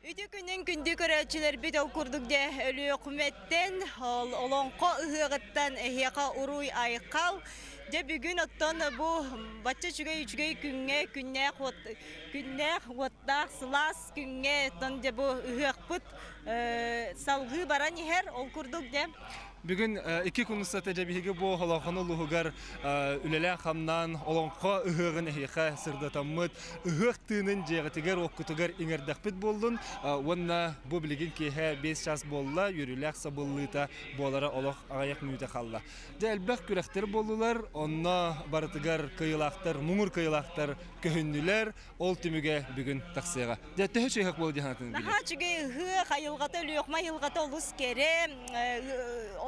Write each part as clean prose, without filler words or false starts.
Үтүө күнүнэн, күндү көрөөччүлэрбит. Ол курдук дьэ Өлүөхүмэттэн, Олоҥхо ыһыаҕыттан эһиэхэ уруй айхал. Дьэ бүгүн оттон бу бачча үчүгэй үчүгэй күҥҥэ, күннээх уот, күннээх уоттаах сылаас күҥҥэ оттон дьэ бу ыһыахпыт салҕыы баран иһэр. Ол курдук дьэ Бүгүн 2 күн устата дьэ биһиги бу Олоҥхону улууһугар үлэлээн-хамнаан Олоҥхо ыһыаҕын эһиэхэ сырдатаммыт, ыһыах тыынын дьиэҕитигэр уоккутугар иҥэрдэхпит буоллун уонна бу билигин киэһэ 5 час буолла, үөрүүлээх сабыллыыта буолара олох аҕыйах мүнүүтэ хаалла. Дьэ элбэх күрэхтэр буоллулар, онно барытыгар кыайыылаахтар, муҥур кыайыылаахтар көһүннүлэр, ол түмүгэ бүгүн тахсыаҕа. Дьэ төһө үчүгэй буолла дии санаатын Наһаа үчүгэй ыһыах, айылҕата, Өлүөхүмэ айылҕата олус кэрэ,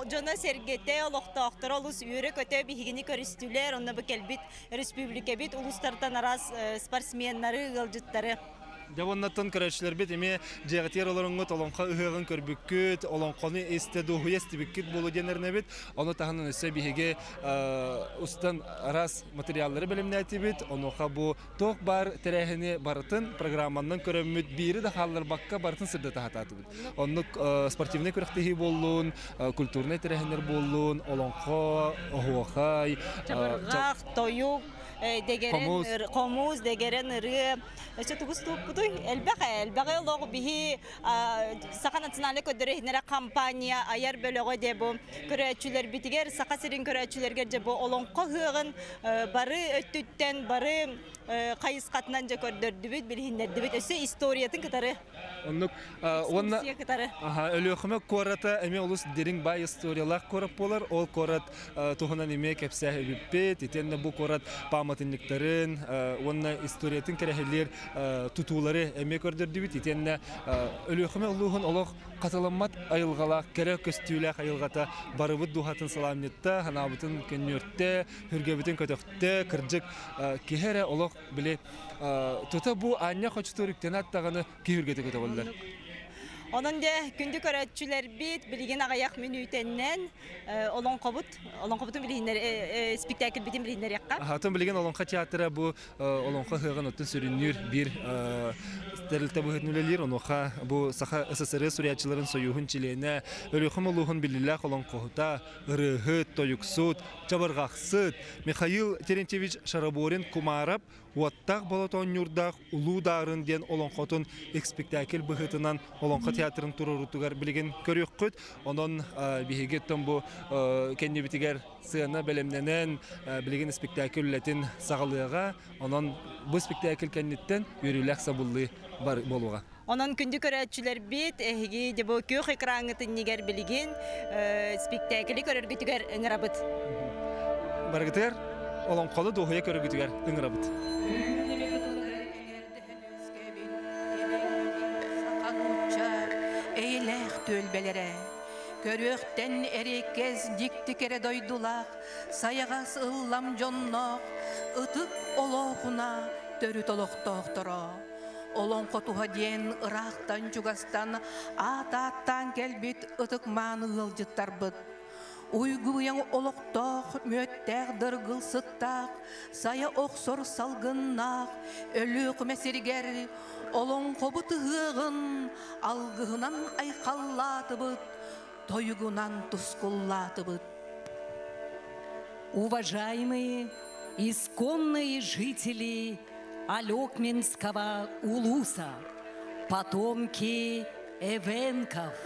дьоно-сэргэтэ, олохтоохторо олус үөрэ-көтө биһигини көрүстүлэр. Онно бу кэлбит республикабит улуустартан араас спортсменнары, ыалдьыттары. Дьэ уоннаттан көрөөччүлэрбит эмиэ дьиэҕитигэр олороҥҥут олоҥхо ыһыаҕын көрбүккүт, олоҥхону истэ дуоһуйа истибиккит буолуо диэн эрэнэбит. Ону таһынан өссө биһиги устан араас материаллары бэлэмнээтибит. Онуоха бу туох баар тэрээһини барытын программанан көрөммүт, биири да хаалларбакка барытын сырдата сатаатыбыт. Оннук спортивнай күрэхтэһии буоллун, культурнай тэрээһиннэр буоллун, олоҥхо, оһуохай, Чабырҕах, тойук, дэгэрэн, хомус, дэгэрэн ырыа. Өссө тугус тууппутуй? Элбэх элбэҕи олох биһи Саха национальнай көрдөрөр компания айар бөлөҕө дьэ бу көрөөччүлэрбитигэр, Саха сирин көрөөччүлэригэр дьэ бу олоҥхо ыһыаҕын бары өттүттэн, бары хайысхатынан дьэ көрдөрдүбүт, билиһиннэрдибит. Өссө историятын кытары. Оннук уонна кытары. Өлүөхүмэ куората эмиэ олус дириҥ баай историялаах куорат буолар. Ол куорат туһунан эмиэ кэпсээһибиппит. Итиэннэ бу куорат пааматынньыктарын уонна историятын кэрэһилиир тутуулары эмиэ көрдөрдүбүт. Итиэннэ Өлүөхүмэ улууһун олох хатыламмат айылҕалаах, кэрэ көстүүлээх айылҕата барыбыт дууһатын сылаанньытта, санаабытын көнньүөртэ, хүргэбитин көтөхтө, кырдьык киһи эрэ олох били тута бу аанньа хочотуор үктэнэ аттаҕына киһи үргэтэ көтөҕүллэр. Онон дьэ күндү көрөөччүлэрбит, билигин аҕыйах мүнүүтэннэн олоҥхобут олоҥхобутун билиһиннэр спектакльбитин билиһиннэриэххэ. Атын билигин Олоҥхо театра бу Олоҥхо ыһыаҕын оттон сүрүннүүр биир тэрилтэ быһыытынан үлэлиир. Онуоха бу Саха СССР суруйааччыларын сойууһун чилиэнэ, Өлүөхүмэ улууһун биллиилээх олоҥхоһута, ырыаһыт, тойуксут, чабырҕахсыт Михаил Терентьевич Шараборин Кумаарап Уоттаах болот оонньуурдаах Улуу Даарын диэн олоҥхотун спектакль быһыытынан Олоҥхо театрын туруоруутугар билигин көрүөххүт. Онон биһиги оттон бу кэннибитигэр сыана бэлэмнэнэн билигин спектакль үлэтин саҕалыаҕа. Онон бу спектакль кэнниттэн үөрүүлээх сабыллыы бар буолуоҕа. Онон күндү көрөөччүлэрбит, эһиги дьэ бу күөх экраҥҥыт иннигэр билигин спектаклы көрөргүтүгэр ыҥырабыт. Барыгытыгар олоҥхону дуоһуйа көрөргүтүгэр ыҥырабыт. Эйэлээх түөлбэлэрэ, көрүөхтэн эриэккэс дьикти кэрэ дойдулаах, сайаҕас ыллам дьонноох, ытык олоохуна төрүт олохтоохторо. Олоҥхо туһа диэн ыраахтан-чугастан аат-ааттаан кэлбит ытык-мааны ыалдьыттарбыт. Уйгуйаҥ олохтоох, мүөттээх дыргыл сыттаах, сайа охсор салгыннаах Өлүөхүмэ сиригэр олоҥхобут ыһыаҕын алгыһынан айхаллаатыбыт, тойугунан тускуллаатыбыт. Уважаемые исконные жители Алекминского улуса, потомки эвенков,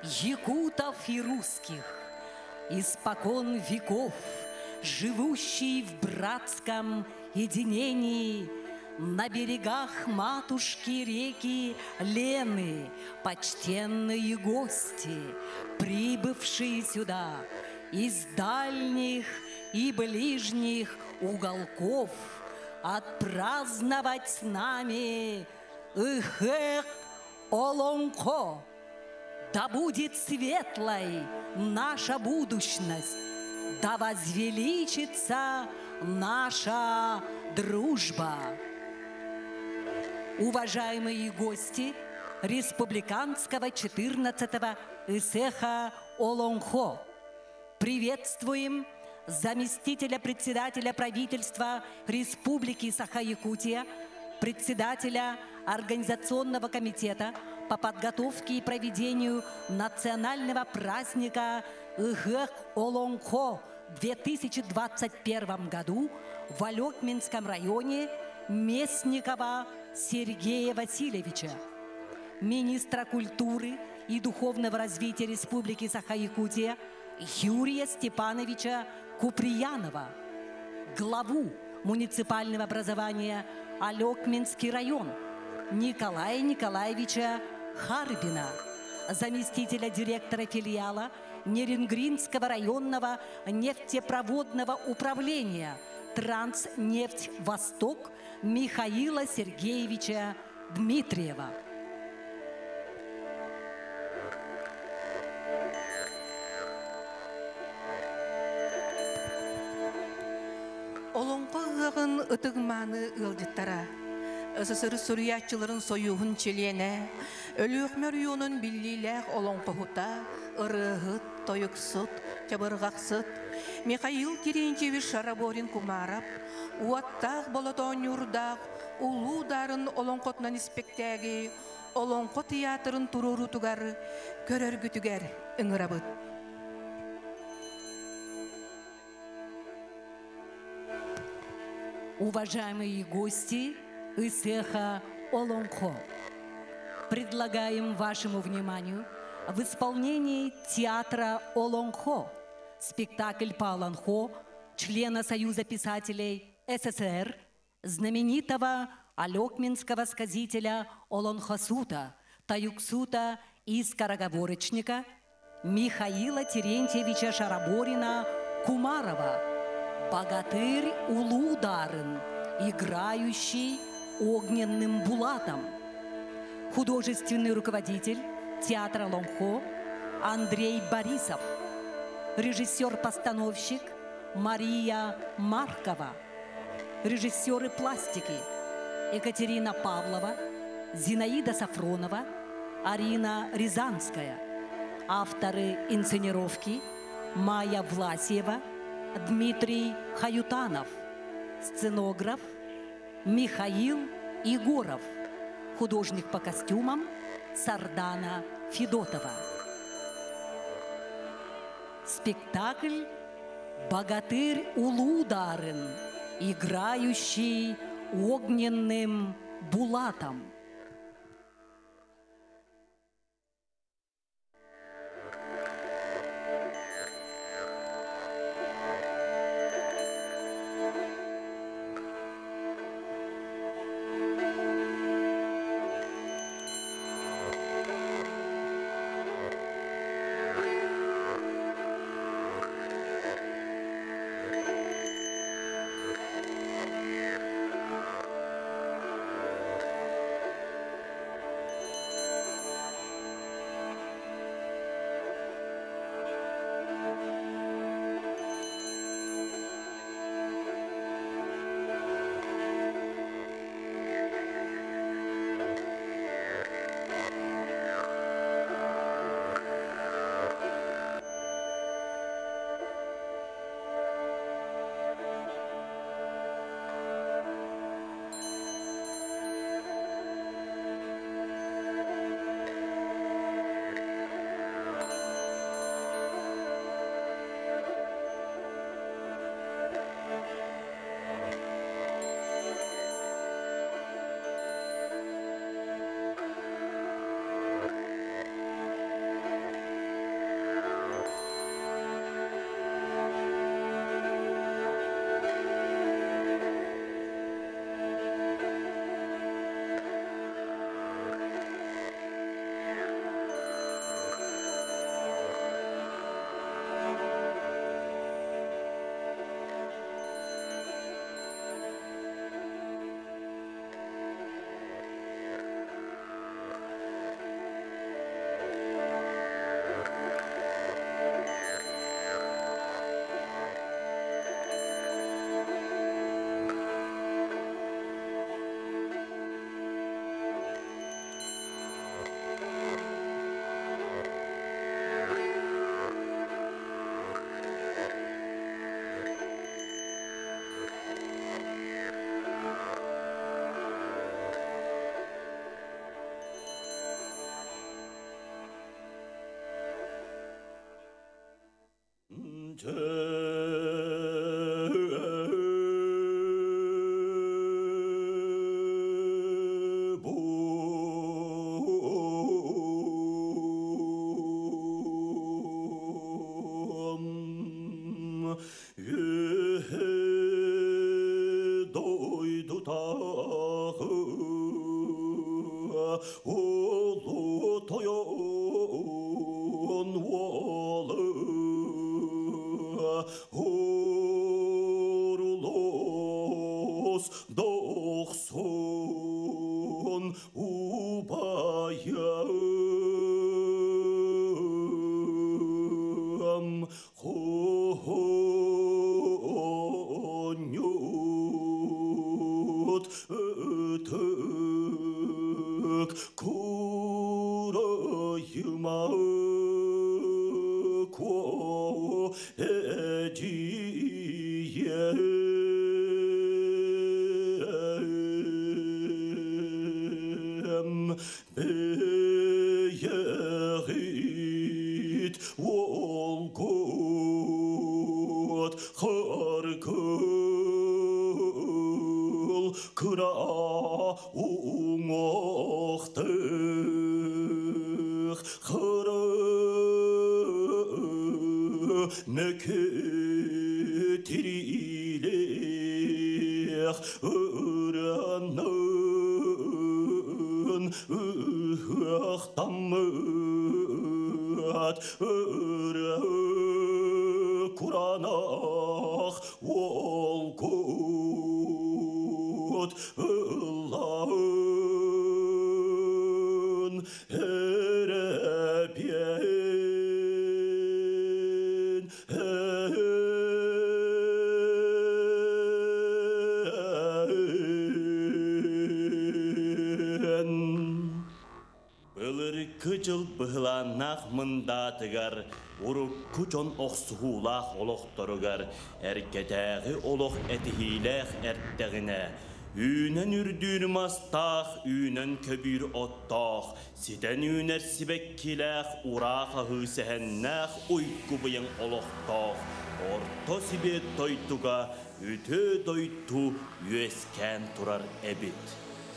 якутов и русских, испокон веков живущие в братском единении на берегах матушки реки Лены, почтенные гости, прибывшие сюда из дальних и ближних уголков, отпраздновать с нами Ыһыах Олоҥхо. Да будет светлой наша будущность, да возвеличится наша дружба. Уважаемые гости Республиканского 14-го Ыһыаха Олоҥхо, приветствуем заместителя председателя правительства Республики Саха-Якутия, председателя Организационного комитета. по подготовке и проведению национального праздника Ыһыах Олоҥхо в 2021 году в Олекминском районе Местникова Сергея Васильевича, министра культуры и духовного развития Республики Саха-Якутия Юрия Степановича Куприянова, главу муниципального образования Олекминский район Николая Николаевича Харбина, заместителя директора филиала Нерюнгринского районного нефтепроводного управления «Транснефть Восток» Михаила Сергеевича Дмитриева. Олоҥхо ыһыаҕын ытык-мааны ыалдьыттара, СССР суруйааччыларын сойууһун чилиэнэ, Өлүөхүмэ оройуонун биллиилээх олоҥхоһута, ырыаһыт, тойуксут, чабырҕахсыт Михаил Терентьевич Шараборин-Кумаров уоттаах болотоонньуурдаах Улуу Дарын олоҥхотунан испэктээги Олоҥхо тыйаатырын туруоруутугар көрөргүтүгэр ыҥырабыт. Уважаемые гости Ыһыаха Олоҥхо, предлагаем вашему вниманию в исполнении театра Олоҥхо спектакль по Олонхо члена Союза писателей СССР, знаменитого алекминского сказителя Олонхосута, Таюксута и скороговорочника Михаила Терентьевича Шараборина Кумарова, богатырь Улуу Дарын, играющий огненным булатом. Художественный руководитель театра Олоҥхо Андрей Борисов, режиссер-постановщик Мария Маркова, режиссеры пластики Екатерина Павлова, Зинаида Сафронова, Арина Рязанская, авторы инсценировки Майя Власьева, Дмитрий Хаютанов, сценограф Михаил Егоров, художник по костюмам Сардана Федотова. Спектакль «Богатырь Улуу Дарын», играющий огненным булатом. Кыжыл быһылааннаах мындаатыгар, урукку дьон охсуһуулаах олохторугар, эргэтээҕи олох этиһиилээх эрдэҕинэ, үүнэн үрдүүр мастаах, үүнэн көбүүр оттоох, ситэн үүнэр сибэккилээх, ураах аһыы сэһэннээх уйгу-быйаҥ олохтоох, орто сибиэт дойдуга үтүө дойду үөскээн турар эбит.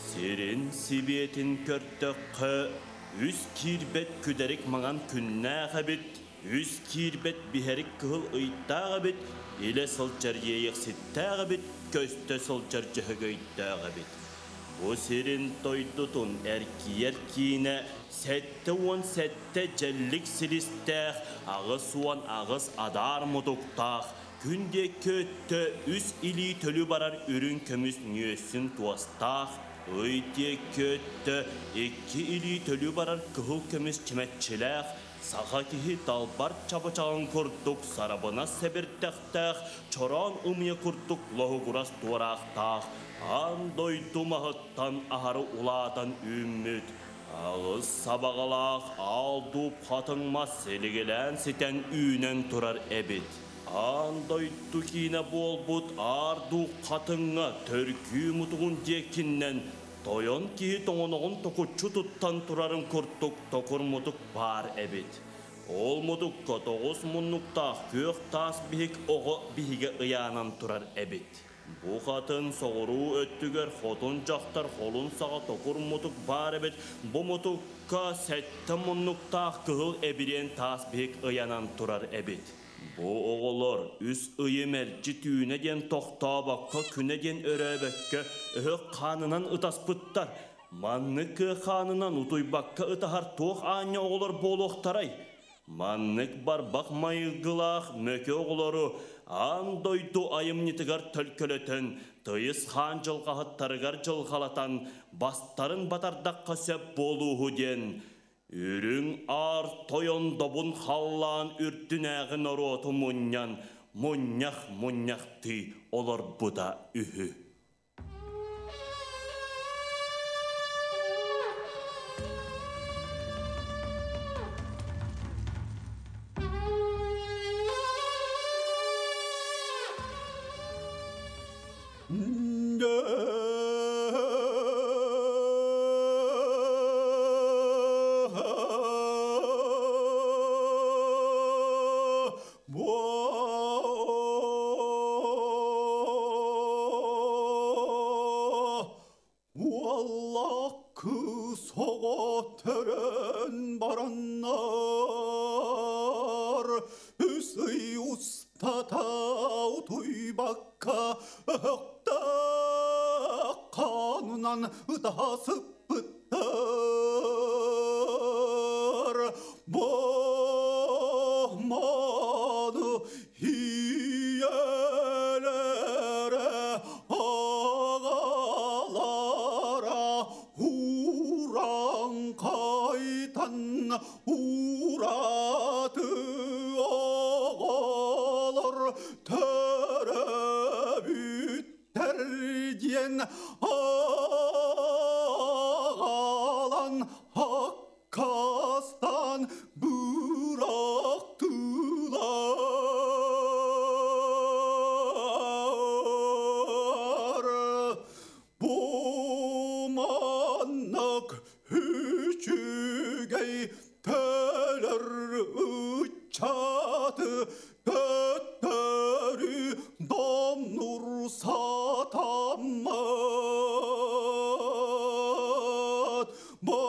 Сирин сибиэтин көрдөххө, үс киирбэт күдэрик маҥан күннээх эбит, үс киирбэт биһэрик кыһыл ыйдаах эбит, илэ сылдьар иэйэхситтээх эбит, көстө сылдьар дьөһөгөйдөөх эбит. Бу сирин дойдутун эргийэр киинэ 77 дьэллик силистээх, 88 адаар мутуктаах, күн диэки өттө үс илии төлү барар үрүҥ көмүс нүөсүн туостаах, ый диэки өттө икки илии төлү барар кыһыл көмүс чимэччилээх, саха киһи далбар чабычаҕын курдук сарабына сэбирдэхтээх, чороон ымыйа курдук лоһугурас туораахтаах, аан дойду маһыттан аһары улаатан үүммүт, аҕыс сабаҕалаах аал дууп хатыҥ мас силигилээн ситэн үүнэн турар эбит. Аан дойду киинэ буолбут аар дууп хатыҥҥа төркүү мутугун диэкиннэн тойон киһи тоҥоноҕун токуччу туттан турарын курдук токур мутук баар эбит. Ол мутукка тоҕус муннуктаах күөх таас биһик оҕо биһигэ ыйаанан турар эбит. Бу хатын соҕуруу өттүгэр хотун дьахтар холун саҕа токур мутук баар эбит. Бу мутукка сэттэ муннуктаах кыһыл эбириэн таас биһик ыйанан турар эбит. Бу оҕолор үс ыйы мэлдьи түүнэ диэн тохтообокко, күнэ диэн өрөөбөккө өһөх хаанынан ытаспыттар. Маннык кыа хаанынан утуйбакка ытаһар туох аанньа оҕолор буолуохтарай? Маннык барбах майгылаах мөкү оҕолору аан дойду айымньытыгар төлкөлөтөн, тыйыс хаан дьылҕаһыттарыгар дьылҕалатан, бастарын батардахха сөп буолууһу диэн, үрүҥ аар тойон добун халлаан үрдүнээҕи норуоту мунньан, мунньах мунньахтыы олорбута үһү. Boy! Өктөөх қанунан ытасыппыттар. Бу ману иелере агалара уран кайтан ураты оҕолор төрөбүттэр диэн аҕалан аккастан бырактылар. Бу маннык үчүгэй төлөр ыччаты төттөрү домнур сатаммат. Бу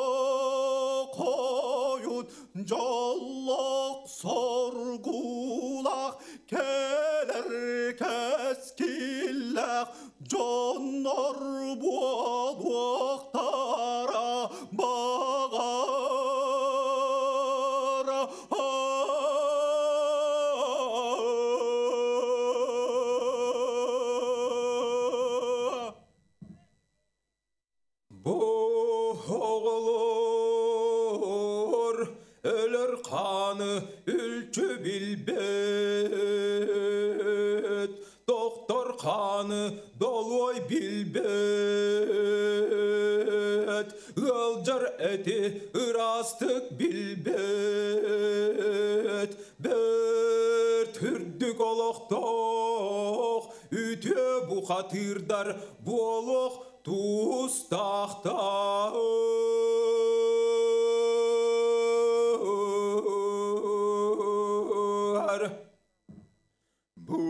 хойут дьоллоох соргулаах кэлэр кэскиллээх дьоннор буолуохтара баҕар. Бу оҕолор өлөр хааны үлчү билбэт, тохтор хааны долуой билбэт, ыалдьар эти ыраастык билбэт, бэрт үрдүк олохтоох үтүө бухатыырдар буолуох тустаахтар. Бул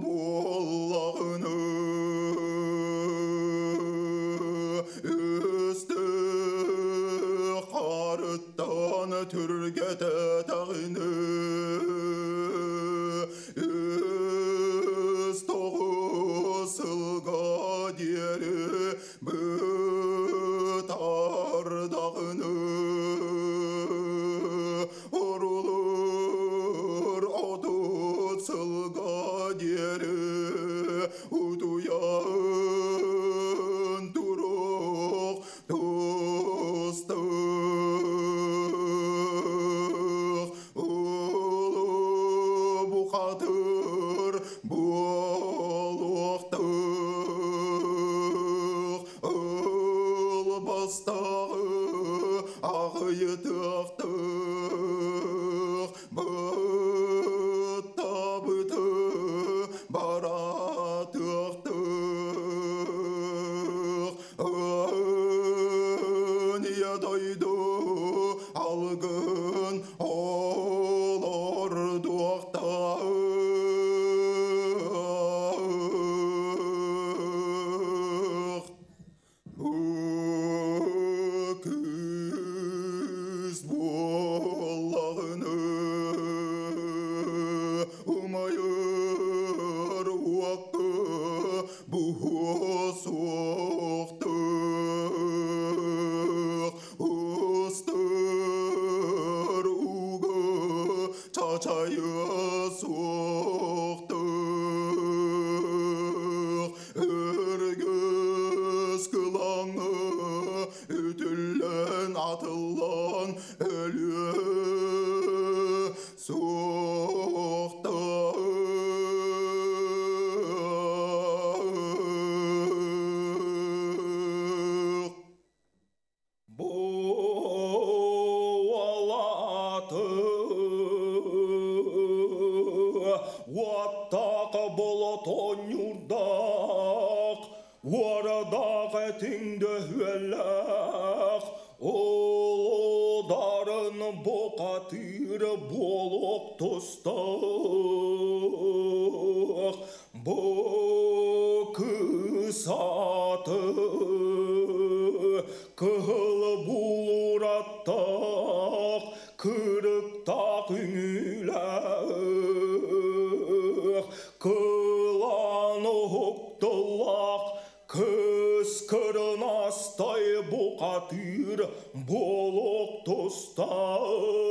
буоллаҕына өстөөх харыттан түргэтэтэҕинэ үс тоҕус сылга диэри бытардаҕына орулур отут сылга диэри утуйан туруох тустаах. Улуу бухатыр буолуохтаах ылбастааҕы аҕыйытыахтаах быттабыты баратыахтаах Ийэ дойду алгын олордуохтаах. Бу кыыс буоллаҕына умайар уокка буһуо суохтаах, устар ууга чачайыа суохтаах, өргөс кылаҥҥа үтүллэн атыллан өлүө суохтаах. Бу уолаты уоттаах болотонньурдаах, уорадаах этиҥдөһүөлээх, улуударын бухатыыр буолуох тустаах. Бу кыыс ааты кыһыл булураттаах, кырыктаах үҥүүлээх. Бұқатыр болоқ тұстақ.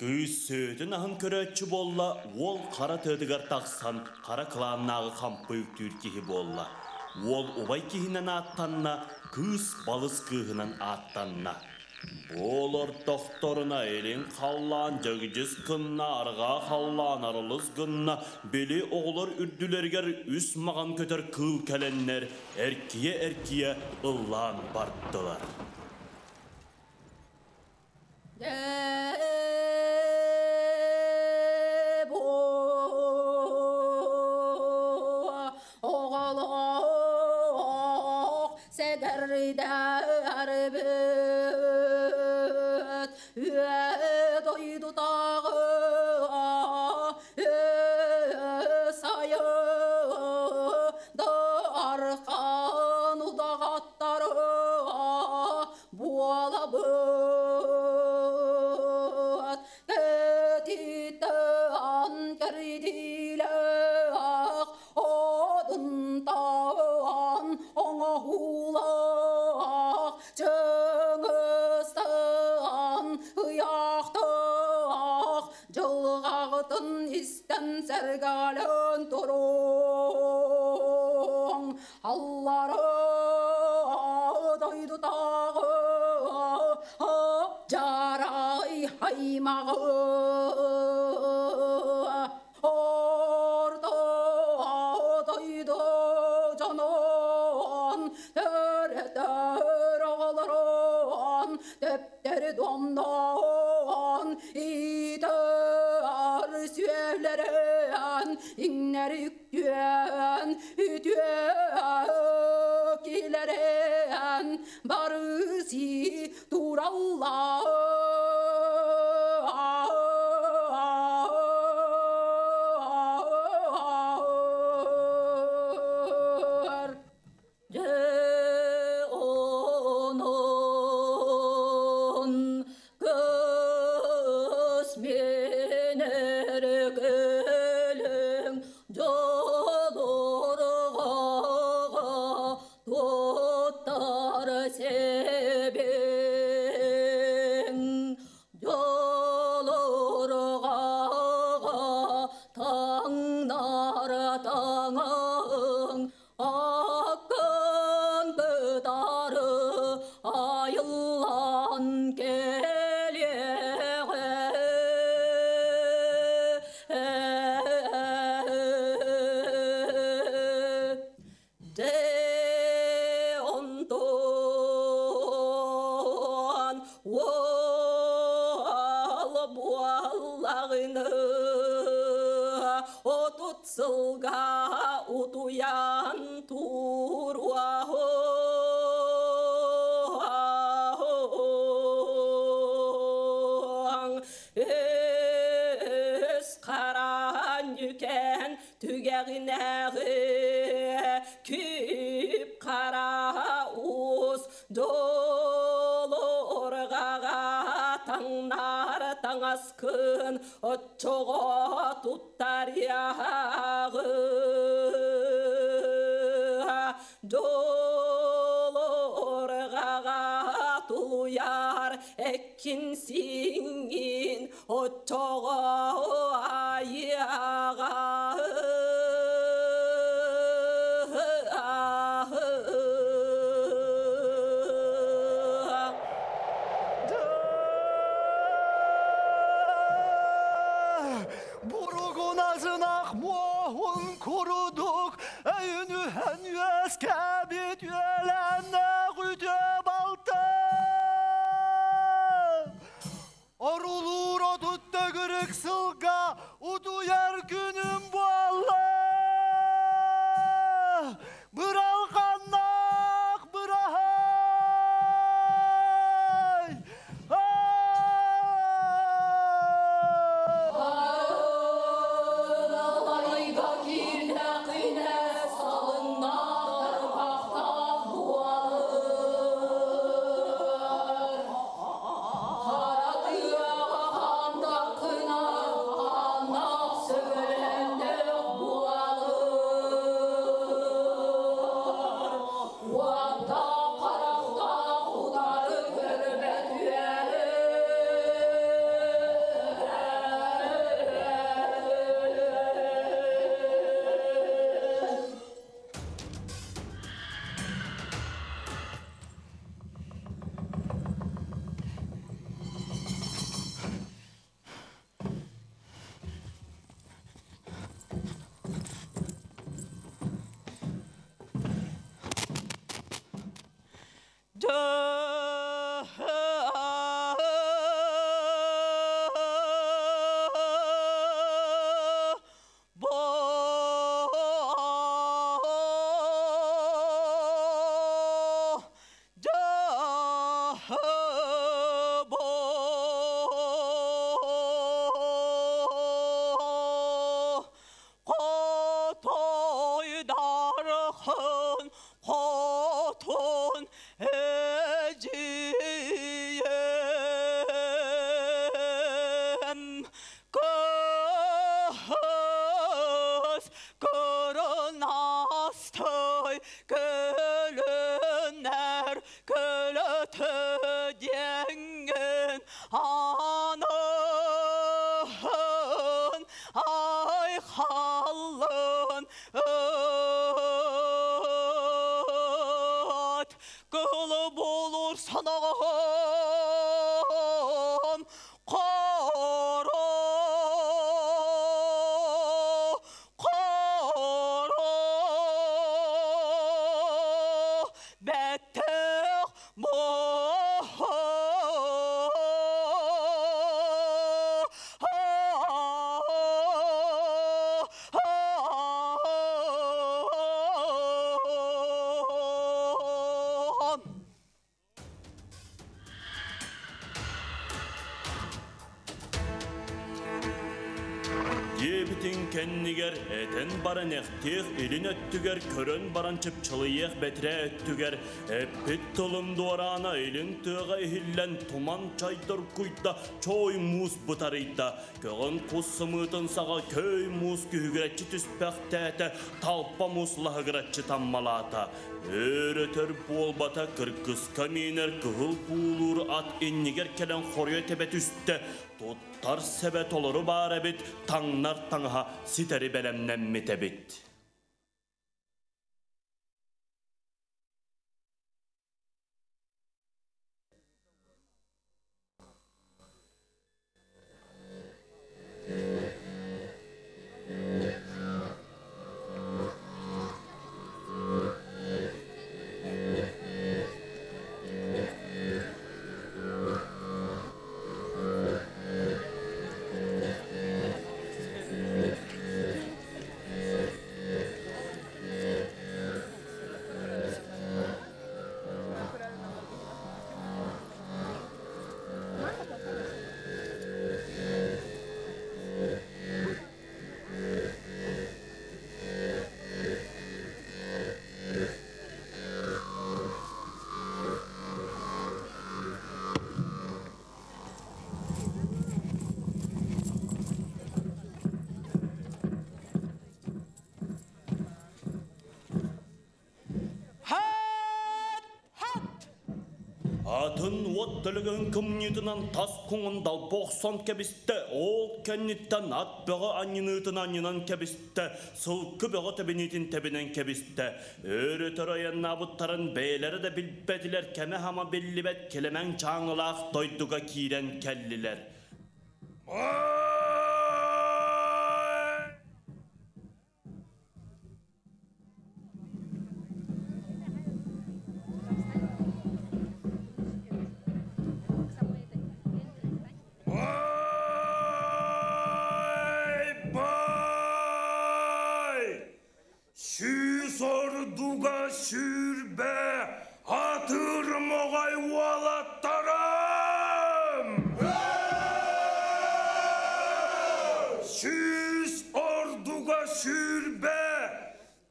Кыыс сөтін ахын көрөтчү болла, ол қара тыдыгар тақсан, қара кланнағы қампы үктүр киһи болла. Ол убай киһинен аттанна, кыыс балыс кыыһынан аттанна. Болор тохторуна элин халлаан жөгүжүс кынна, арга халлаан арылыс гынна, бели оғлар үрдүлергер үс маған көтер кыл кәленнер, эркие-эркие ыллаан бардылар. Oduntan oğulaq. Барытын истэн сэргэлэн туруҥ. Аллара дойдутааҕы дьарай аймаҕы орто дойду дьонун төрөтөр оҕолорун төптөрү домноон иитэр сүөлэрин иҥнэри үктүөн үтүө килэрин барыси тураллар. Дьэ онон көс менер көлөҥ дьолорҕоҕо туттар сэбиҥ дьолорҕоҕо таҥнар таҥаҥ аккын кытары айыллан кэлиэҕэ. Дьэ онтон уол буоллаҕына 30 сылга утуйан туруоҕуҥ. Өс харан үкэн түгэҕинээҕи күп хара уус дьолорҕаҕа таҥнар таҥаскын оччоҕо туттарыаҕы. Дьолорҕаҕа тулуйар эккин сиҥҥин оччоҕо айыаҕа. Буругуназынах муохун курудук өйүнүһэн үөскэбит үөлэннээх үтүө балта. Орулуур 30 төгүрүк сылга утуйар күнүм буолла. Быралҕаннаах быраһай! Алайга киирдэххинэ салыҥнаах тарбахтаах буолар. Хара тыаҕа хаамтаххына хааннаах сөбөлөөх. Халлын ыт Кылы болур санағым Қара Қара Бәттік Диэбитин кэннигэр этэн баран эхтиэх илин өттүгэр көрөн баран чыпчылыйыах бэтирээ өттүгэр эппит тылым дуораана илин тыаҕа иһиллэн туман чайдоргуйда чой муус бытарыйда көҕөн кус сымыытын саҕа көй муус күһүгүрэччи түспэхтээтэ талпа муус лаһыгыраччы таммалаата Өр-өтөр буолбата кыргыска миинэр кыһыл буулуур ат иннигэр кэлэн хоруйа тэбэ түстэ туттар сэбэ толору баар эбит таҥнар таҥаһа ситэри бэлэмнэммит эбит. Атын уот төлөгөн кымньыытынан тас куҥун далба охсон кэбистэ, ол кэнниттэн ат бөҕө анньыныытын анньынан кэбистэ, сылгы бөҕө тэбиниитин тэбинэн кэбистэ. Өр-өтөр айаннаабыттарын бэйэлэрэ да билбэтилэр, кэмэ-хама биллибэт килэмэҥ чааҥылаах дойдуга киирэн кэллилэр. Бай! Сүүс ордуга сүүрбэ атыр моҕой уолаттарым! Сүүс ордуга сүүрбэ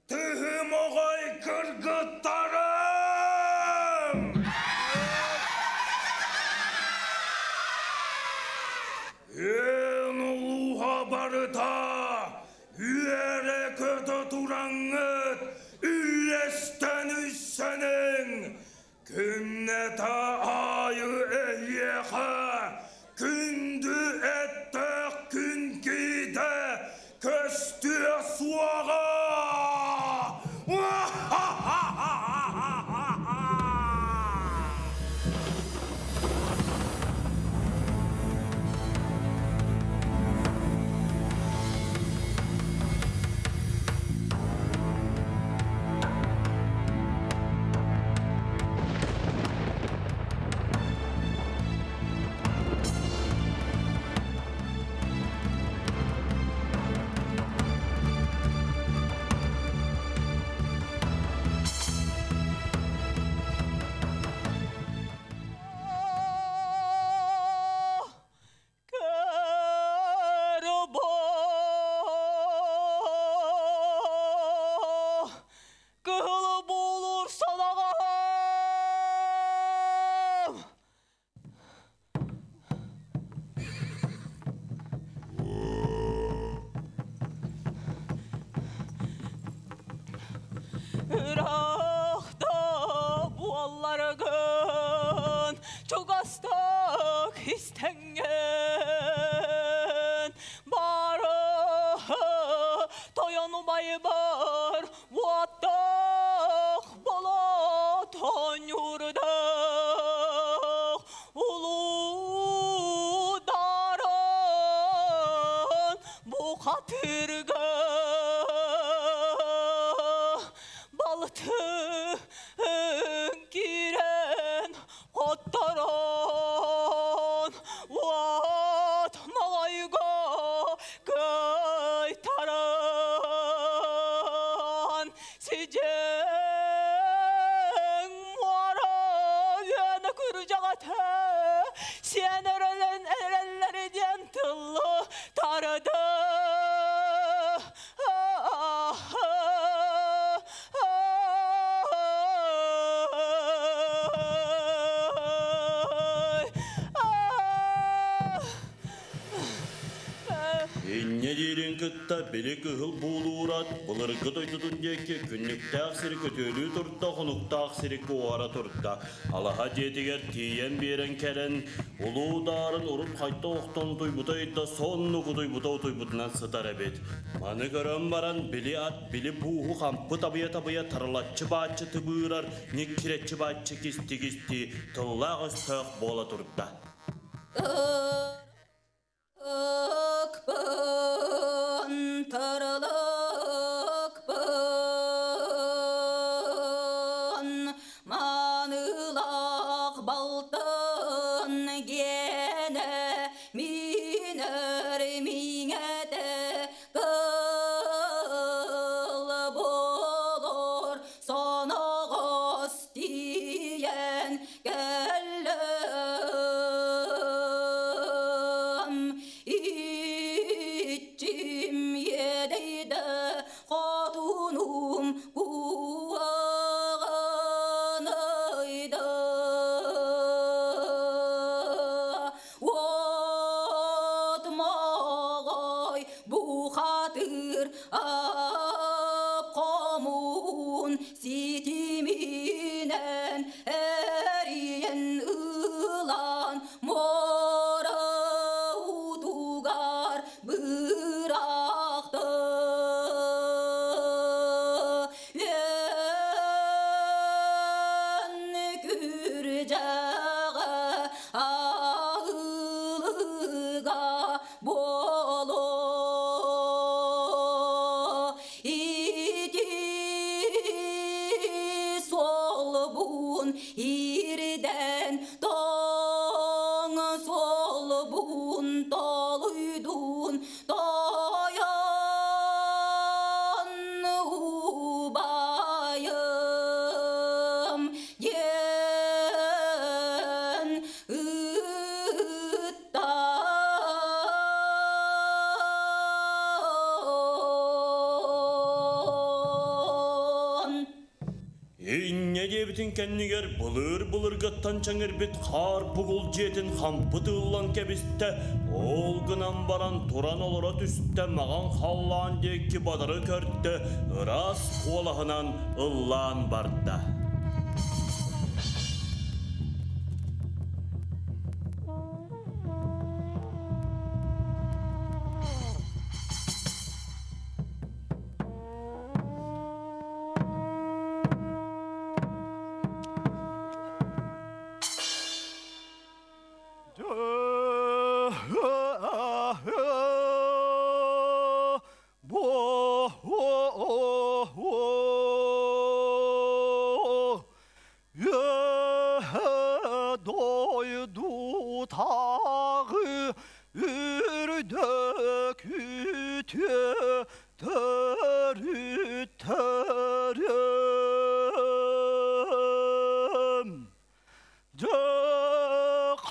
тыһы моҕой кыргыттарым! Эн улууһа барыта үөрэ-көтө тураҥҥыт үллэстэн үссэниҥ! Күннэтэ аайы эһиэхэ күндү эттээх күн киитэ көстүө суоҕа! Кыһылы болур санаҕам Ырахта буолларгын чугастык истэҥҥин барыһын. Убайбар уоттаах болот оонньуурдаах Улуу Даарын бухатыырга Балтын киирэн хотторон Уот моҕойго кыайтаран Сидьиҥ муора үөнэ күрдьэҕэтэ Сиэн эрэлэн эрэллэри диэн тыллы тарда. Инньэ диирин кытта били кыһыл буулуурат былыргы дойдутун диэки күннүктээх сири көтүөлүү турда, хонуктаах сири куоһара турда. Алаһа дьиэтигэр тиийэн биэрэн кэлэн, улуу даарын урут хайта охтон утуйбута ыйда соннук утуйбута утуйбутунан сытар эбит. Маны көрөн баран, били ат били бууһу хампы табыйа-табыйа тарылаччы бааччы тыбыырар, ньиккирэччи бааччы кисти-кисти тыллаах өстөөх буола турда. Ыкпын, тырылыкпын, маанылаах балтын гиэнэ минэр миҥэтэ кыл болор соноҕос тиийэн кэллим. Иччим иэдэйдэ хотунум куһаҕаныйда. Уот моҕой бухатыыр ап хомуун ситиминэн эрийэн ылан муора утугар бырахты. Үөн күрдьэҕэ аһылыга буолуо. Ити суолбун ирдэн тоҥ суолбун толуйдун тойон убайым диэн ыытта. Инньэ диэбитин кэннигэр былыр-былыргыттан чэҥирбит хаар бугул дьиэтин хампы тыыллан кэбистэ, ол гынан баран туран олоро түстэ, маҕан халлаан диэки бадары көрдө, ыраас куолаһынан ыллаан барда. Дойду тағы үрдік үтө төрүттөрүм.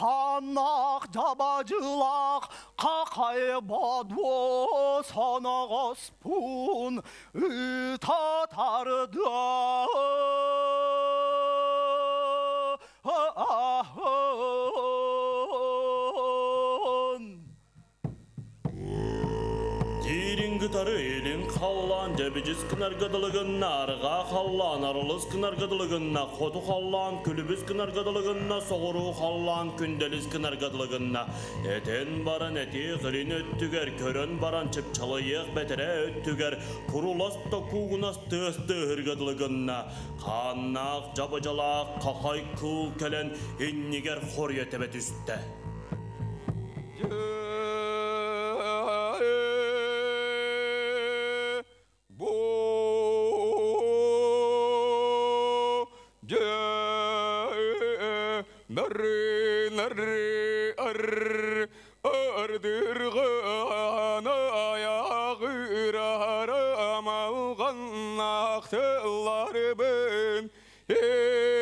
Қанақ жабажылақ қақай бадуо соноҕоспун ытатарды. Диир диирин кытары илин халлаан дьэбидьис гынарга дылы гынна, арҕаа халлаан арылыс гынарга дылы гынна, хоту халлаан күлүбүс гынарга дылы гынна, соҕуруу халлаан күндэлис гынарга дылы гынна. Этэн баран этиэх илин өттүгэр, көрөн баран чыпчалыйыах бэтэрээ өттүгэр курулас да куугунас тыас тыаһырга дылы гынна. Хааннаах дьабыдьалаах хахай кыыл кэлэн иннигэр хоруйа тэбэ түстэ.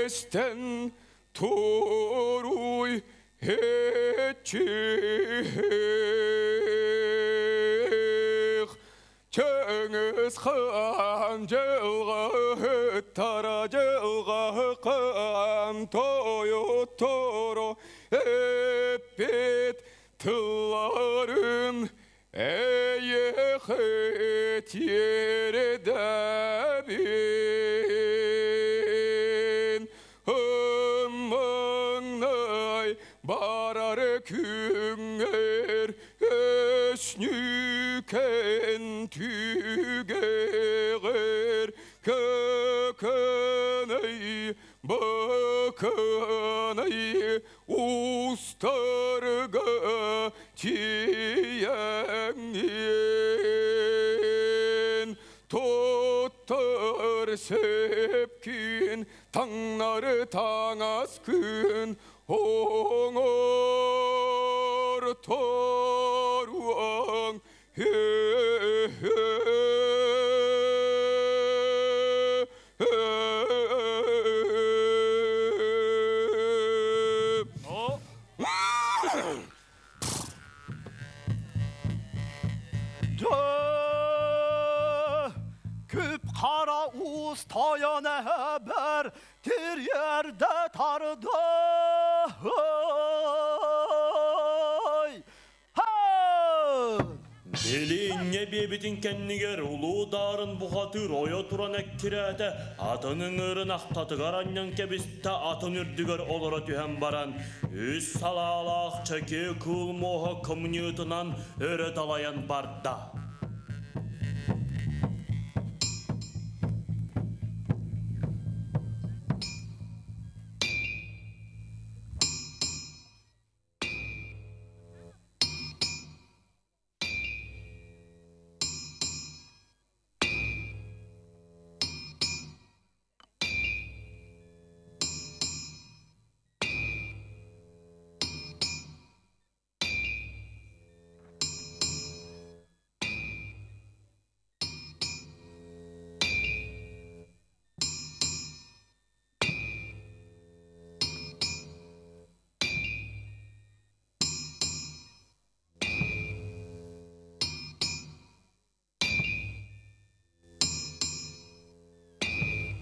Эстен туруй хетчих Чыңыз хан жылғы тара жылғы қан тойу торо эппет тылларын эйехет ередәбин Ыммаңнай барар күңер өснүкен түгегер көкөнөй быкынай устарга тиеңин тоттар сепкин таңнары таңас күн оңор торуаң. Küp kara uz toyana haber Tir yerde tardı. Ha! Билинне бебитин кэннигэр улуу даарын бухатыр ойо туран эккирээтэ, атынын ырын ахтатыгар анньан кэбистэ, атын үрдүгэр олоро түһэн баран, үс салаалаах чэки кыыл муоһа кымньыытынан өрө далайан барда.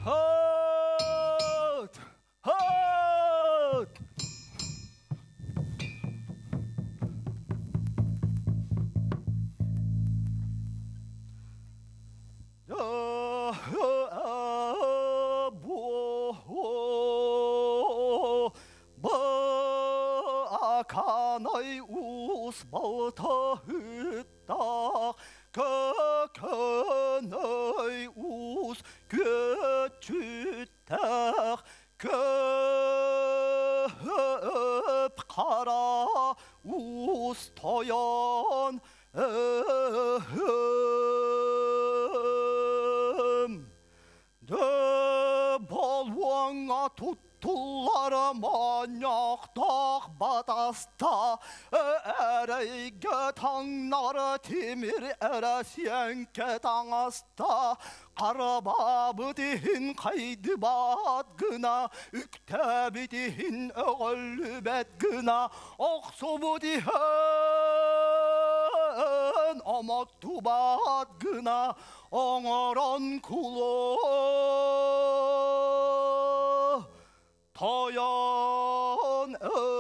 Halt! Halt! Баканай ус балта хыттақ, көкөнөй ус көчүттәк, көп қара ус тоян Дө болуаңа туттулар маньяқтақ батаста, әрейге таңнары темір әрәсенке таңаста, қарабабытихин қайды бат гына, үктәбитихин өғөлбәт гына, оқсубутихин омоттубат гына, оңорон кулу тоян өһөм.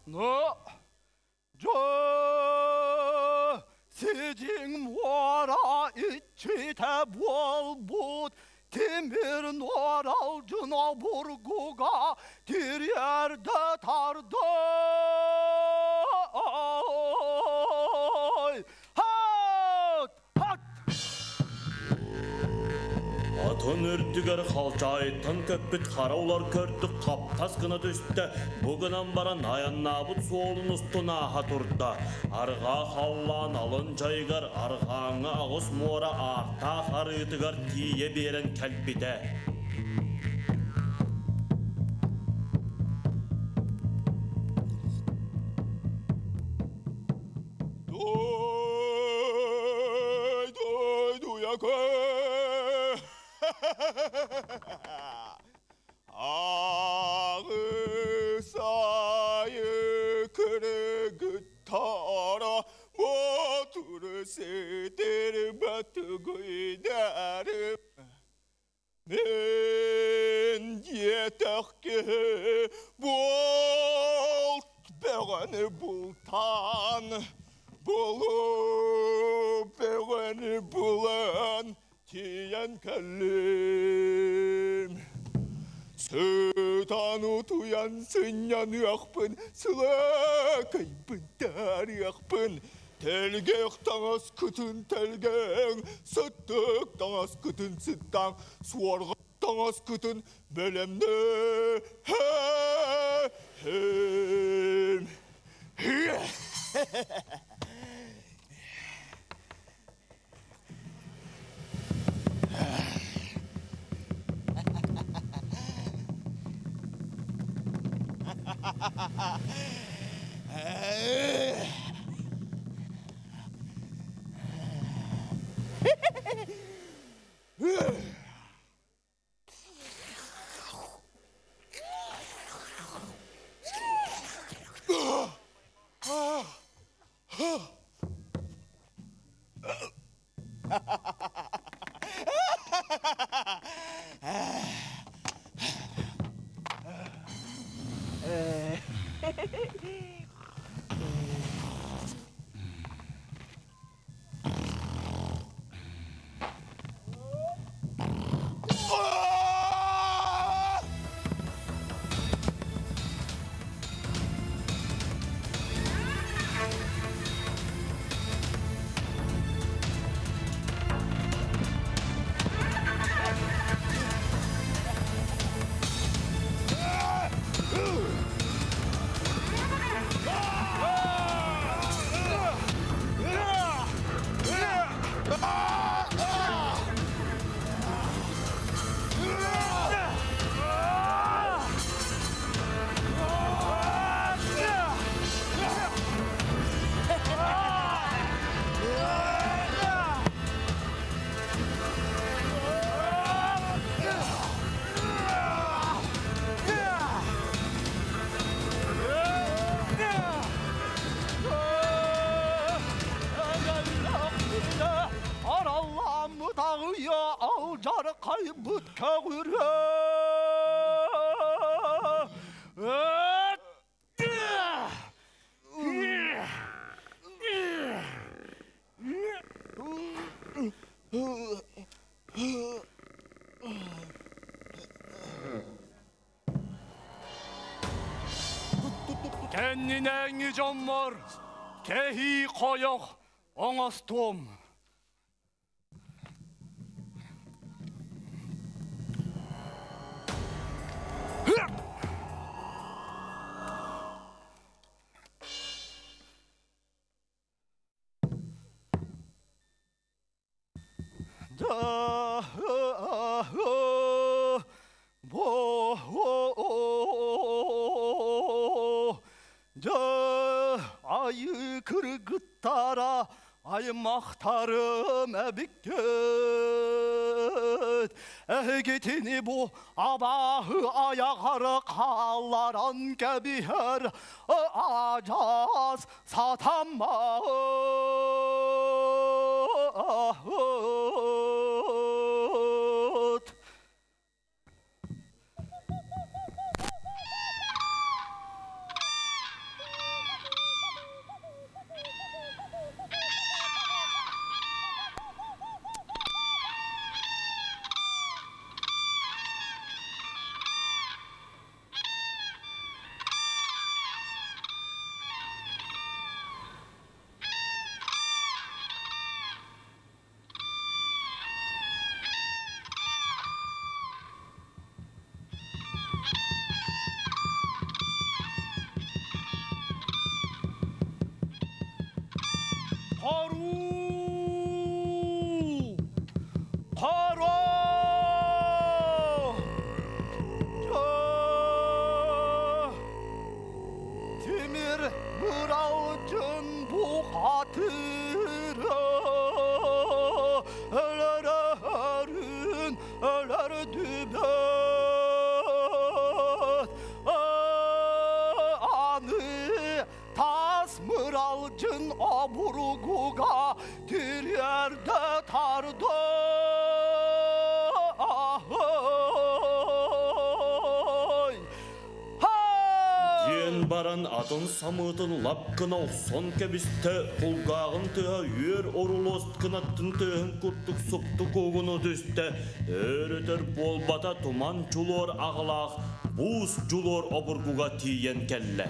Но Дьиҥ муора иччитэ буолбут тимир нуоралдьын обургуга тириэрдэ тардый. Хат! Хат! Атын үрдүгэр халдьаайыттан көппүт хара улар көрдүк хаптас гына түстэ, бу гынан баран айаннаабыт суолун устун ааһа турда. Арҕаа халлаан алын дьайыгар арҕааҥҥы аҕыс муора аартаах арыытыгар тиийэ биэрэн кэлбитэ. Дуй, дуй, дуякы. Ағысайы кыргыттара ботуру сетер батыгыйдары. Мен диэтэхке булт бөҕөнү бултаан, булуп бөҕөнү булан тиийэн кэллим. Сытан утуйан сынньаныахпын, сылакайбын таарыахпын, тэлгэх таҥас кытын тэлгэҥ, сыттык таҥас кытын сыттаҥ, суорҕа таҥас кытын бэлэмнэ. Алдьархайбыт көҕүрэ. Кэннинээҥҥи дьоммор кэһии хойох оҥостуом. Айы кыргыттара аймахтарым эбиккет. Эһигитини бу абааһы аяҕары хаалларан кэбиһэр адьас сатаммат. Тимир мыралдьын бухатыра өлөрөрүн өлөрдүбэт Аны тас мыралдьын обургуга тириэрдэ тарды. Диэн баран атын самыытын лап гына охсон кэбистэ, кулгааҕын тыаһа үөр орулуос кынаттын тыаһын курдук супту куугуну түстэ, өр-өтөр буолбата туман дьулуор аҕалаах буус дьулуор обургуга тиийэн кэллэ.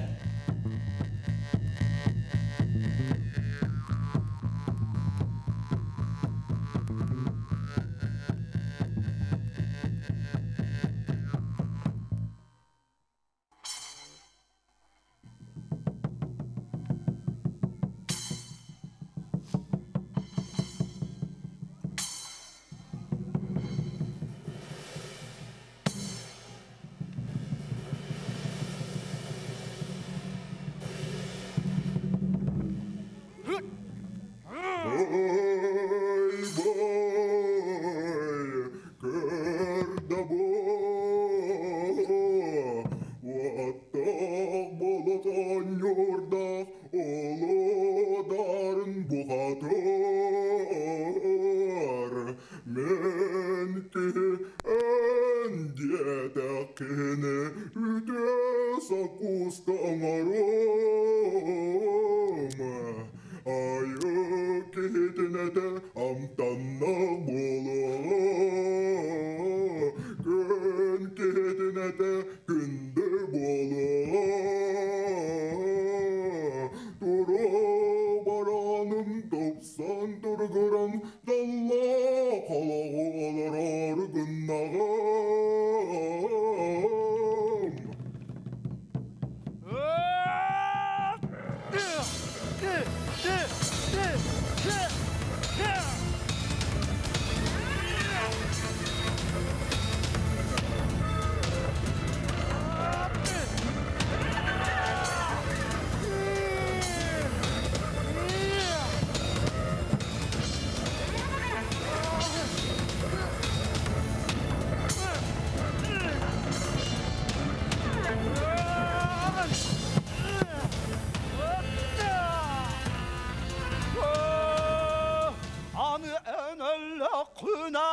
Ай бай, көрдө бу, уоттаах болот оонньуурдаах олодарын бухатыр. Мен киһи эн диэтэх киһини үтүө сокууска оҥоруом. Айы киһитин этэ амтаннаах буолуоҕа. Күн киһитин этэ күндү буолуоҕа. Тура бараным тупсан тургуран даллаах олоҕу олорор гыннаҕым. Аны эн өллөккүнэ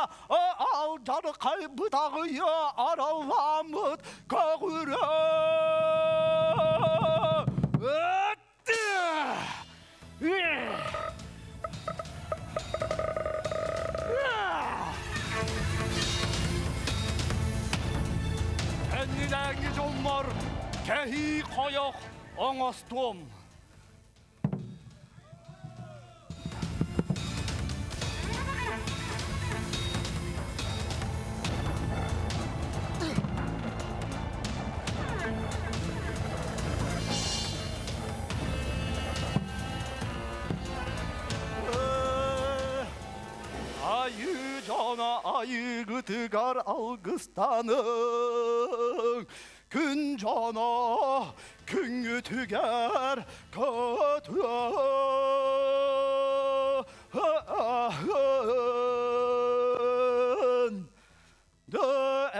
алдьархай бытаҕыйа аралламмыт көҕүрэ. Кэннинээҥҥи дьоммор кэһии хойох оҥостуом. Айыы дьоно айыгытыгар алгыстаның, күн дьоно күҥҥүтүгэр көтүөн.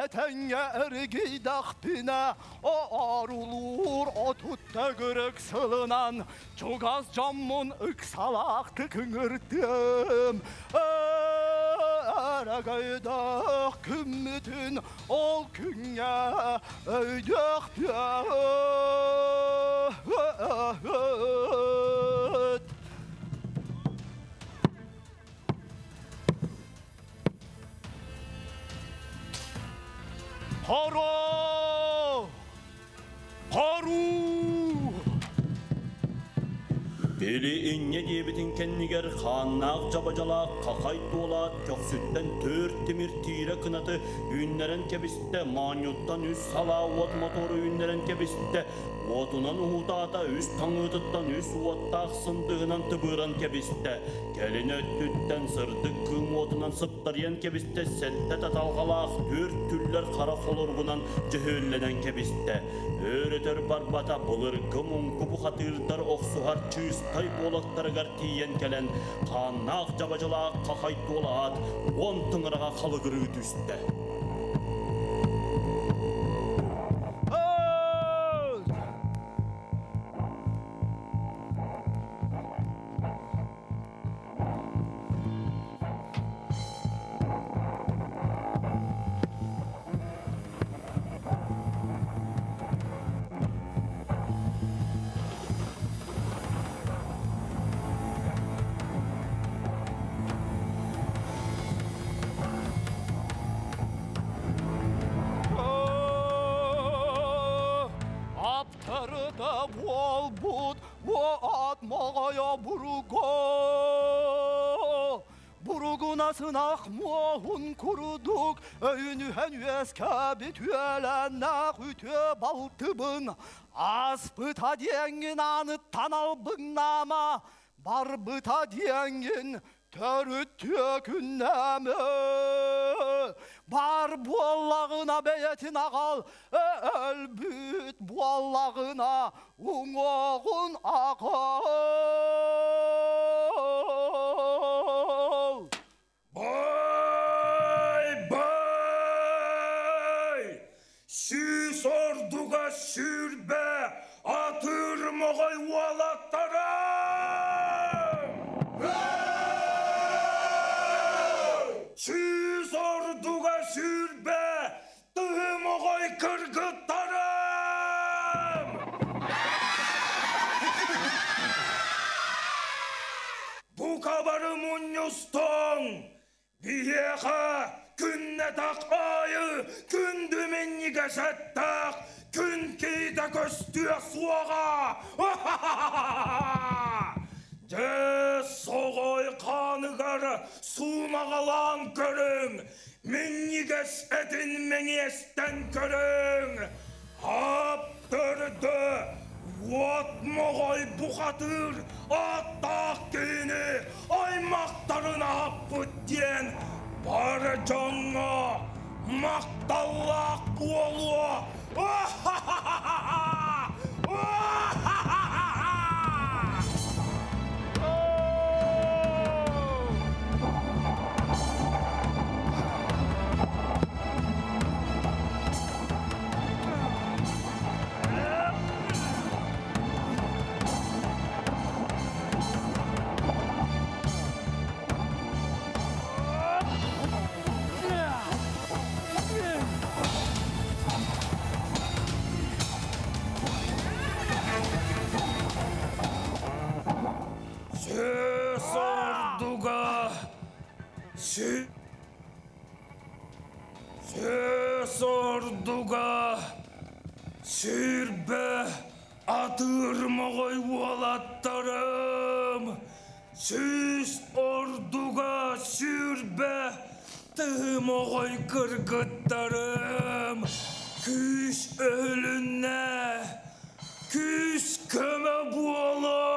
Этэҥҥэ эргийдэхпинэ оорулуур отут төгүрүк сылынан чугас дьоммун ыксалаахтык ыҥырдым. Өрөгөйдөөх күммүтүн ол күҥҥэ өйдүөхпүт. Хоро! Хоруу! Били инньэ диэбитин кэннигэр хааннаах дьабадьалаах хахай туолаат көхсүттэн төрт тимир тиирэ кынаты үүннэрэн кэбистэ, моонньуттан үс салаа уот мотору үүннэрэн кэбистэ, Уотунан уһуутаата, үс таҥыытыттан үс уоттаах сындыһынан тыбыыран кэбистэ. Кэлин өттүттэн сырдык кыым уотунан сыптарыйан кэбистэ, сэттэ таталҕалаах түөрт түллэр хара холоругунан дьөһүөллэнэн кэбистэ. Өр-өтөр барбата, былыргы муҥку бухатыырдар охсуһар чыыстай буолактарыгар тиийэн кэлэн, хааннаах дьабадьылаах хахай туолаат, уон тыҥыраҕа халыгырыы түстэ. Аптарыта буолбут уот моҕойо буруго буругунасынах муоһун курдук өйүнүһэн үөскээбит үөлэннээх үтүө балтыбын ааспыта диэҥҥин ааныттан албыҥнаама, барбыта диэҥҥин төрүт түөкүннээмэ. Бар буоллаҕына бэйэтин аҕал, өлбүт буоллаҕына уҥуоҕун аҕал. Бай, бай! 100 ордуга 20 атыыр моҕой уолаттара! 100 ордуга 20 тыһы моҕой кыргыттарым! Бука бары мунньустуҥ! Биһиэхэ күннэтэх аайы күндү минньигэс эттээх күн киһитэ көстүө суоҕа! Дьэ, соҕой хааныгар суумаҕалаан көрүҥ, минньигэс этин мэҥиэстэн көрүҥ! Аптырды, уот моҕой бухатыыр ааттаах киһини аймахтарын аһаппыт диэн бары дьоҥҥо махталлаах буолуо! 100 ордуга 100 ордуга 20 атыыр моҕой уолаттарым! 100 ордуга 20 тыһы моҕой кыргыттарым! Күүс өһүлүннэ! Күүс көмө буолуҥ!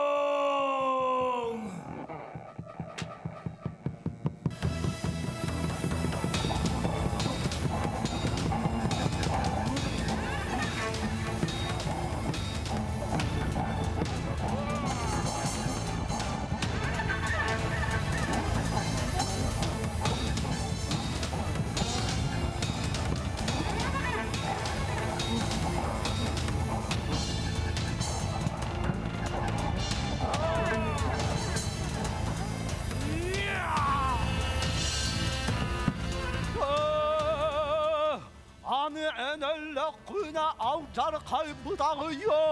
Аны эн өллөххүнэ алдьархай быдаҕыйа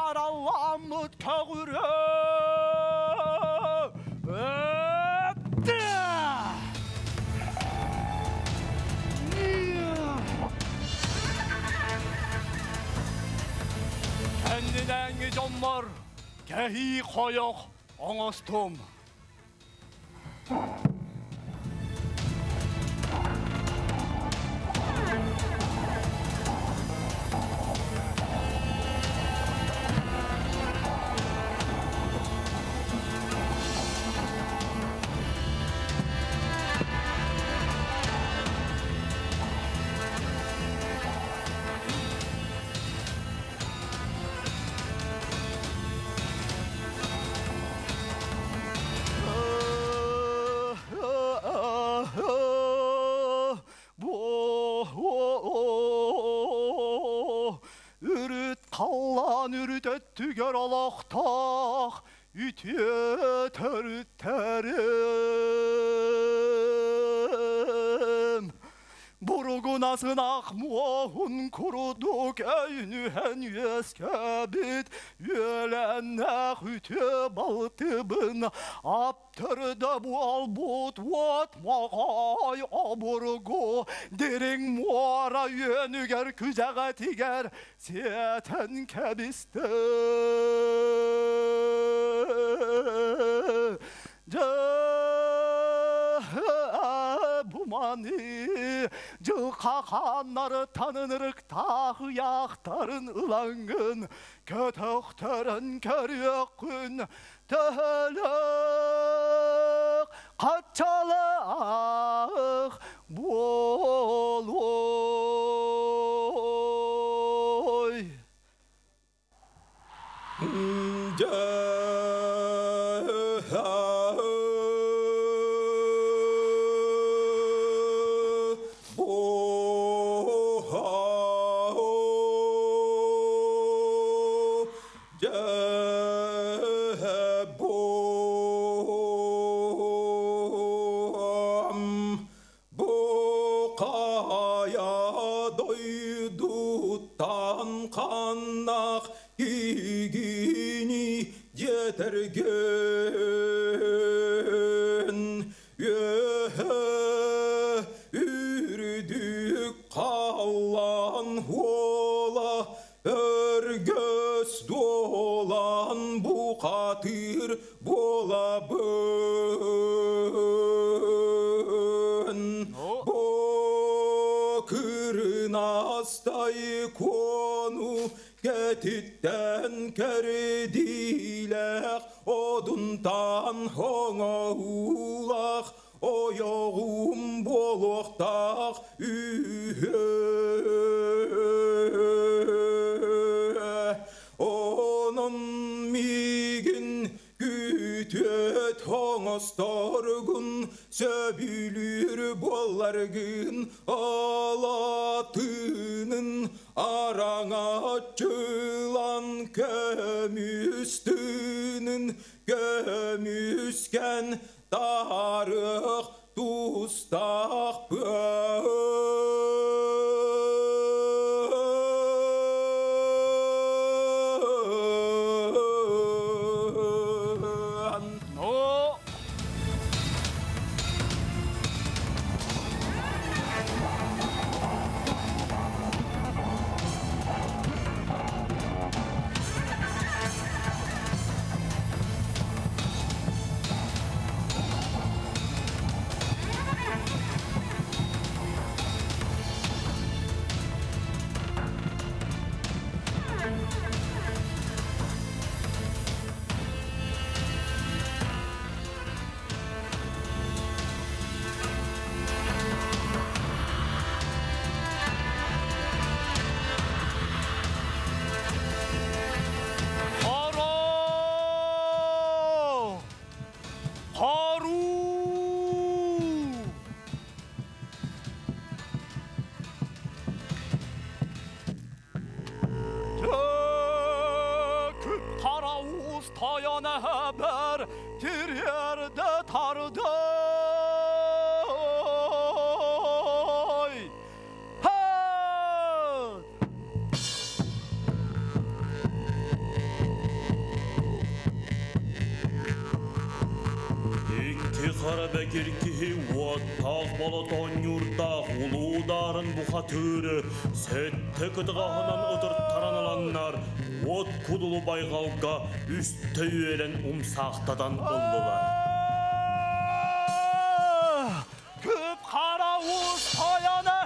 аралламмыт көҕүрэ. Кэннинээҥҥи дьоммор кэһии хойох оҥостум. өттүгэр олохтоох үтүө төрүттэрим. Буругунасын ах муоһун курдук өйүнүһэн үөскэбит үөлэннээх үтүө балтыбын аптырда буолбут уот моҕой обургу дириҥ муора үөнүгэр күдьэҕэтигэр сиэтэн кэбистэ. Дьэ буманы жылқақаннары танынырыктаах ыйаахтарын ылаҥҥын көтөхтөрөн көрүөххүн төһөлөөх хаччалаах буолуой. Қаннақ игини жетерген үрдүк қаллан хуола өргөс дуолан бұқатыр болабын. Бокырынастай кону кэтиттэн кэрдилэх одунтан хоҥоулах ойоҕум буолуохтаах үһү. Онон миигин күтүөт хоҥосторгун сөбүлүүр буолларгын алатынын араҥаччылан көмүстүнүн көмүскен тарых тустаахпын. Но Харо! Хару! Күп қара уыз таяна хабар тирерді тарды. Хат! Икки қара бәкір киһи уоттаах болотонньуурдаах улуударын бухатыыры сэтте кытыгаһынан ытыртаран аланнар уот кудулу байҕалга үстэ үөлэн умсаахтадан ыллылар. Күп қара уыз таяна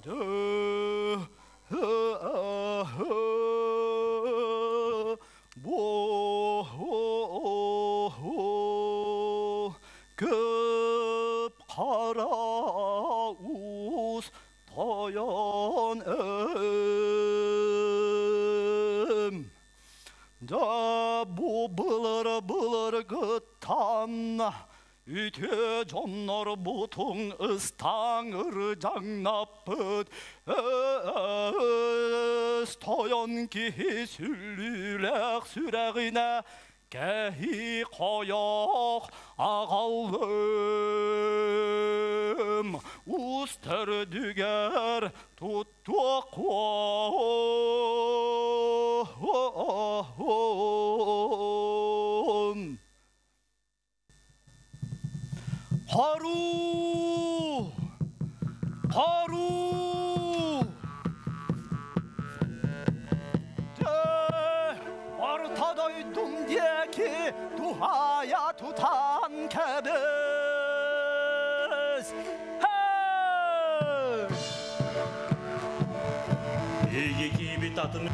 Бу көп қара уус тойон өм. Да бу былыр былыргыттан үтө дьоннор бутуҥ ыстаҥыр дьаҥнаппыт өс тойон киһи сүллүүлээх сүрэҕинэ кэһи хойох аҕаллым уус төрдүгэр туттуоххун. Хару! Хару! Дьэ, орто дойдум диэки туһаайа тутан кэбис! Hey! Эйги киибит атын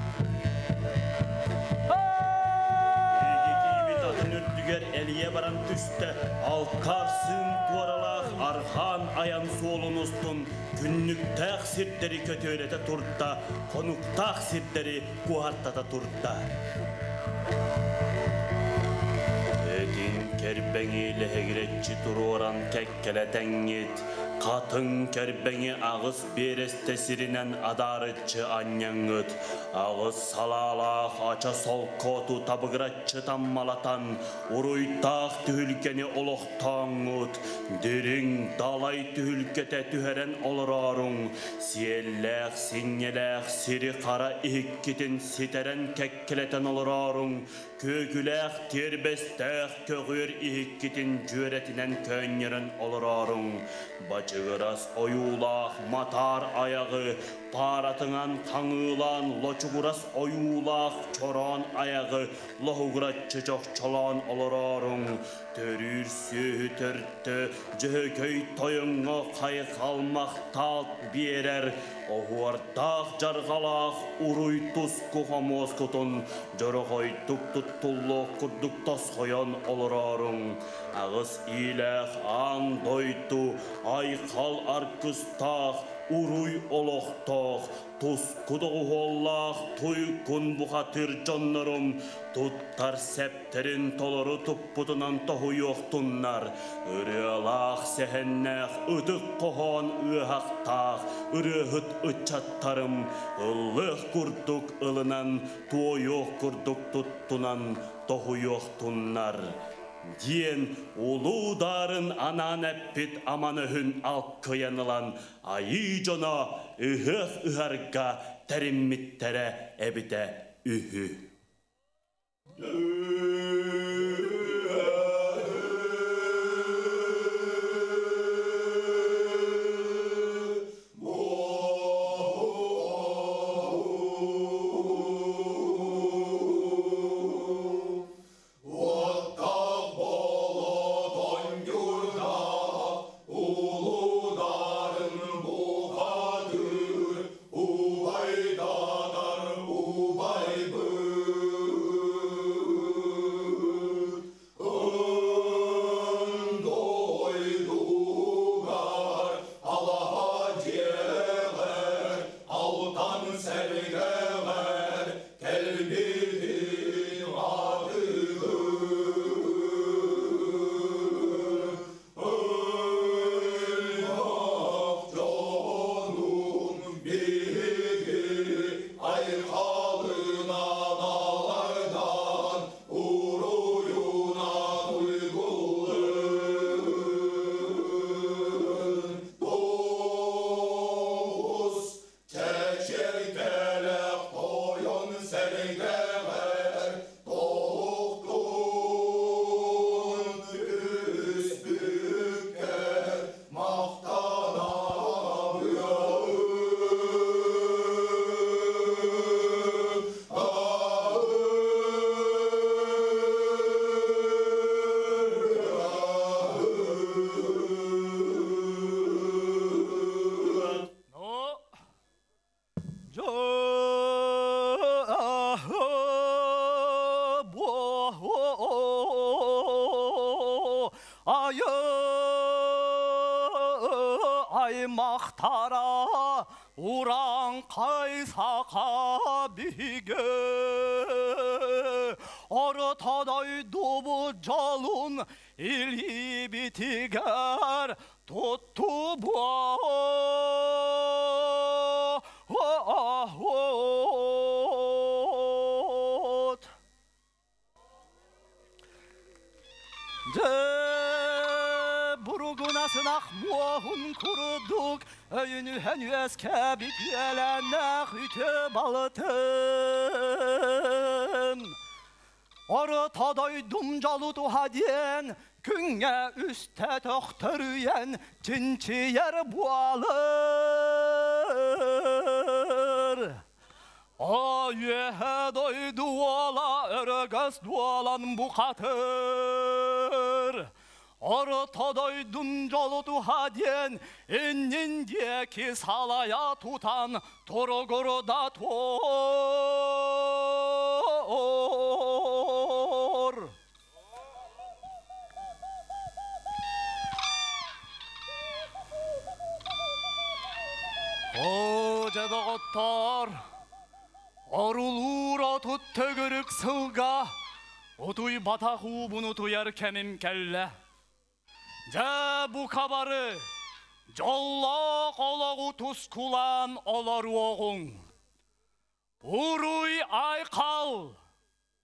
Эйги киибит атын үрдүгэр элийэ баран түстэ, алкаар сыын туоралаах арҕаан айан суолун устун күннүктээх сирдэри көтүөрэтэ турда, хонуктаах сирдэри куоһартата турда. Этин кэрбэҥи лэһигирэччи туруоран кэккэлэтэҥҥит, хатыҥ кэрбэҥи аҕыс биэрэстэ сиринэн адаарыччы анньаҥҥыт, аҕыс салаалаах ача солкуоту табыгыраччы таммалатан, уруйдаах түһүлгэни олохтооҥҥут, дириҥ далай түһүлгэтэ түһэрэн олорооруҥ, сиэллээх синньэлээх сири хара иһиккитин ситэрэн кэккэлэтэн олорооруҥ, күөкүлээх тиэрбэстээх көҕүөр иһиккитин дьүөрэтинэн көөнньөрөн олорооруҥ, бачыгырас ойуулаах матаар айаҕы пааратыҥан хаҥыылаан лочугурас ойуулаах чороон айаҕы лоһугураччы чохчолоон олорооруҥ, төрүүр сүөһү төртө дьөһөгөй тойоҥҥо хайҕалмахтаалт биэрэр оһуордаах дьарҕалаах уруй туску хомуоскутун дьороҕойдук туттуллуох курдук тосхойон олорооруҥ, аҕыс иилээх аан дойду айхал аргыстаах уруй олохтоох туску доҕуһуоллаах туйгун бухатыыр дьоннорум туттар сэптэрин толору туппутунан тоһуйуохтуннар, ырыалаах сэһэннээх ытык хоһоон ыаһахтаах ырыаһыт ыччаттарым ыллыах курдук ылынан, туойуох курдук туттунан тоһуйуохтуннар диэн улуу даарын анаан эппит аман өһүн алкыйан ылан айыы дьоно ыһыах ыһарга тэриммиттэрэ эбитэ үһү. Убайдадар убайбыт. Аймақтара уран қайсақа биге Ортадай дубу жалун или битигер тутту бу. Буругунасынах муохун курдук өйүнү өскәбит үөлэннэх үтө балытым. Ортадай думжалу тухадиен күңгә үстә тохтөрүйен чинчиер буалыр. Айе дойду ола өрөгөс дуалан букатыр. Ортадай думжалу тухадиен иннин диеки салая тутан торогоруда тор. О, жадағаттар, арулур отут төгөрүк сылга, отуй батаху буну туяр кемим келле. Жа бу кабары, жолла колагу тускулан олар оғың. Уруй айқал.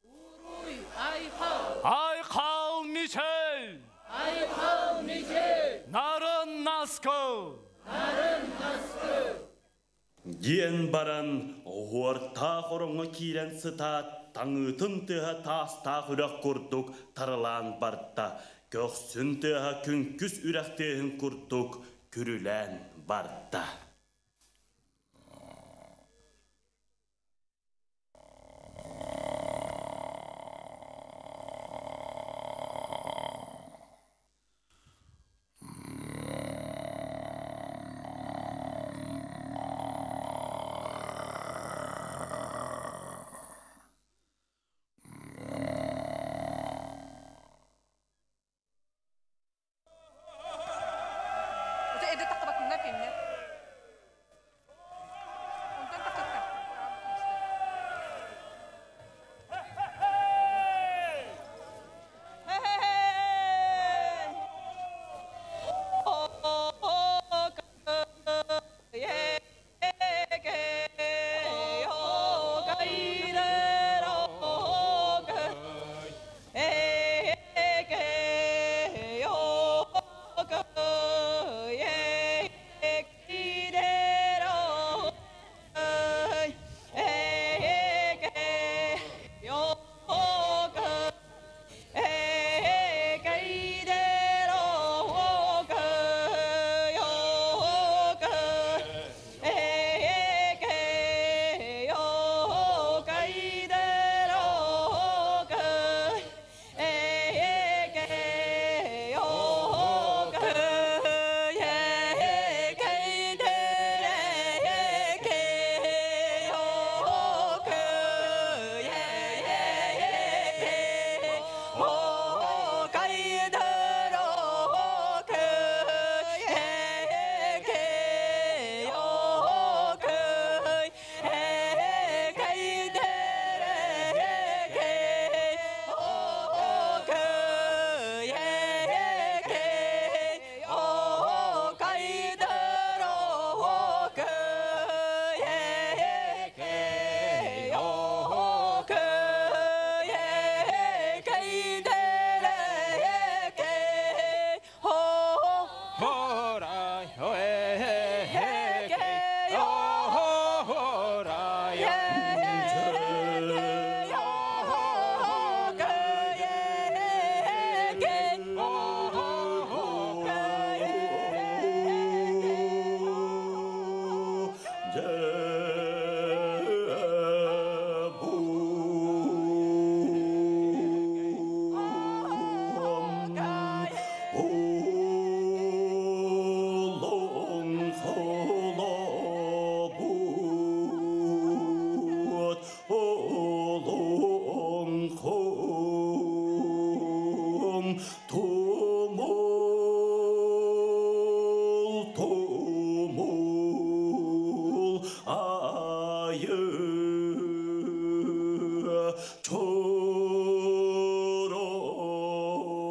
Уруй айқал. Айқал Мишель. Айқал Мишель. Нарын Наскыл. Нарын Наскыл. Диэн баран оһуорта хороҥҥо киирэн сытаат, таҥыытын тыаһа таастаах үрэх курдук таралаан барда. Көхсүн тыаһа күҥкүс үрэх тыаһын курдук күрүлээн барда.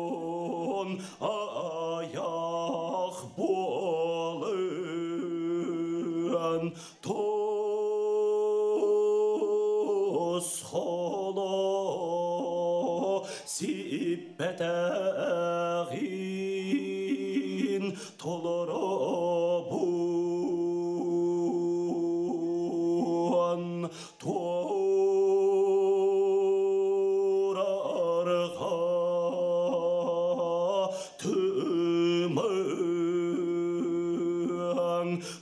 Чорон аяқ болын Тос холо сиппетәғин толоробун Торарға тымың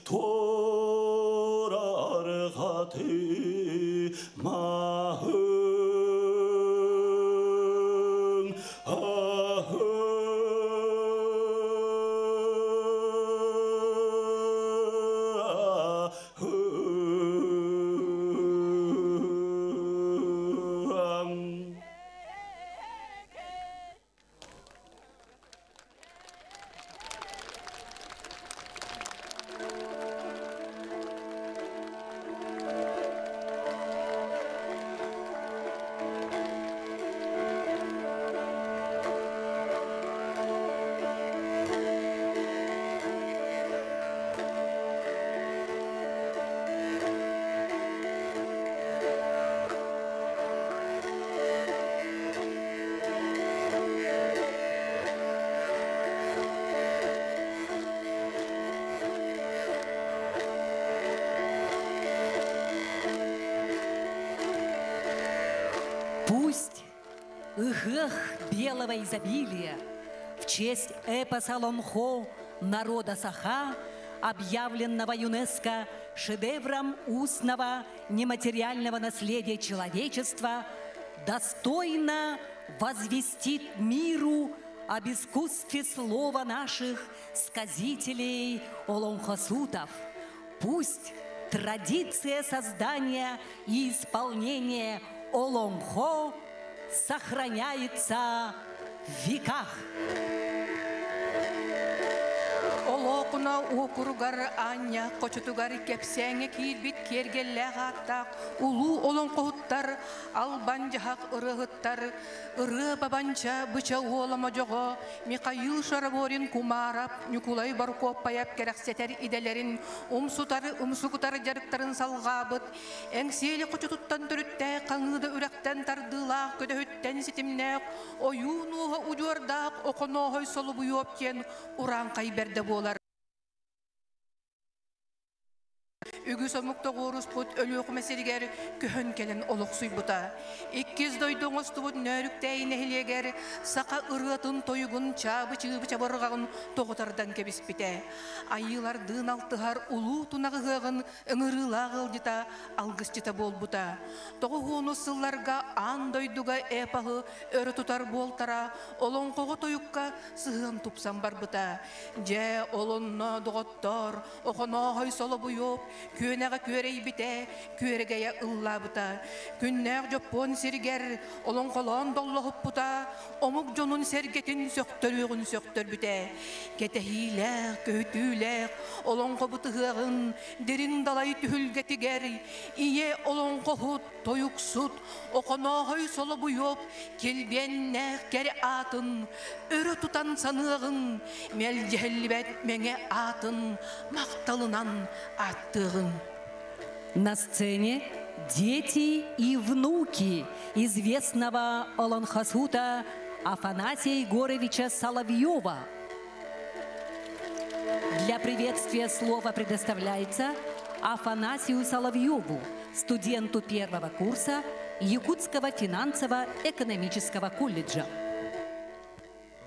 Торарға тымаһың. Ахың. Пусть ыхых белого изобилия в честь эпоса Лонхо народа Саха, объявленного ЮНЕСКО шедевром устного нематериального наследия человечества, достойно возвестит миру об искусстве слова наших сказителей олонхосутов. Пусть традиция создания и исполнения олонхо сохраняется в веках. Олоқуна окуругар Аня кочутугар кепсәңе киирбит кергеллээх ааттаах улуу олоҥхоһуттар албан дьаһах ырыаһыттар ырыа бабанча быча уола модьоҕо Михаил Шараборин Кумаарап Ньукулай Борукуоппайап кэрэхсэтэр идэлэрин умсутар умсугутар дьарыктарын салҕаабыт Эҥсиэли хочотуттан төрүттээх хаҥыыда үрэхтэн тардыылаах көдөһүттэн ситимнээх ойуун ууһа удьуордаах Охонооһой Солобуйуоп диэн урааҥхай бэрдэ буолар. Үгүс омук тоҕуоруспут Өлүөхүмэ сиригэр көһөн кэлэн олохсуйбута. Иккис дойду оҥостубут Нөөрүктээйи нэһилиэгэр саха ырыатын тойугун чаабы-чыыбы чабырҕаҕын тоҕу тардан кэбиспитэ. Айыылардыын алтыһар улуу тунах ыһыаҕын ыҥырыылаах ыалдьыта, алгысчыта буолбута. Тоҕуһуону сылларга аан дойдуга эпоһы өрө тутар буолтара олоҥхоҕо тойукка сыһыан тупсан барбыта. Дьэ, ол онно доҕоттоор, Охонооһой Солобуйуоп күөнэҕэ күөрэйбитэ, күөрэгэйэ ыллаабыта. Күннээх Дьоппуон сиригэр олоҥхолоон доллоһуппута, омук дьонун сэргэтин сөхтөрүөҕүн сөхтөрбүтэ. Кэтэһиилээх, көһүтүүлээх олоҥхобут ыһыаҕын дириҥ далай түһүлгэтигэр ийэ олоҥхоһут, тойуксут Охонооһой Солобуйуоп килбиэннээх кэрэ аатын өрө тутан саныаҕыҥ, мэлдьэһиллибэт мэҥэ аатын махталынан ааттыаҕыҥ. На сцене дети и внуки известного олонхосута Афанасия Егоровича Соловьева. Для приветствия слово предоставляется Афанасию Соловьеву, студенту первого курса Якутского финансово-экономического колледжа.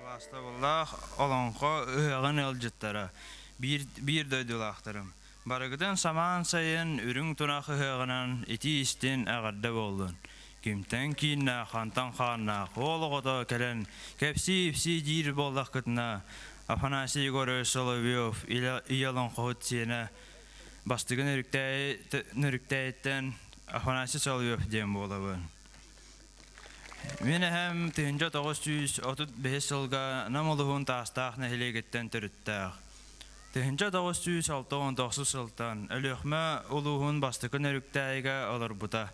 Убаастабыллаах олоҥхо ыһыаҕын ыалдьыттара, биир, биир дойдулаахтарым. Барыгытын самаан сайын үрүҥ тунах ыһыаҕынан итии-истиҥ эҕэрдэ буоллун. Кимтэн кииннээх, хантан хааннаах уол оҕото кэлэн кэпсии-ипсии диир буоллаххытына, Афанасий Егорович Соловьев ийэ олоҥхоһут сиэнэ бастыгы Нөрүктээйиттэн Афанасий Соловьев диэн буолабын. Мин эһэм 1935 сылга Нам улуһун Таастаах нэһилиэгиттэн төрүттээх. 1969 сылтан Өлүөхүмэ улууһун бастакы Нөрүктээйигэ олорбута.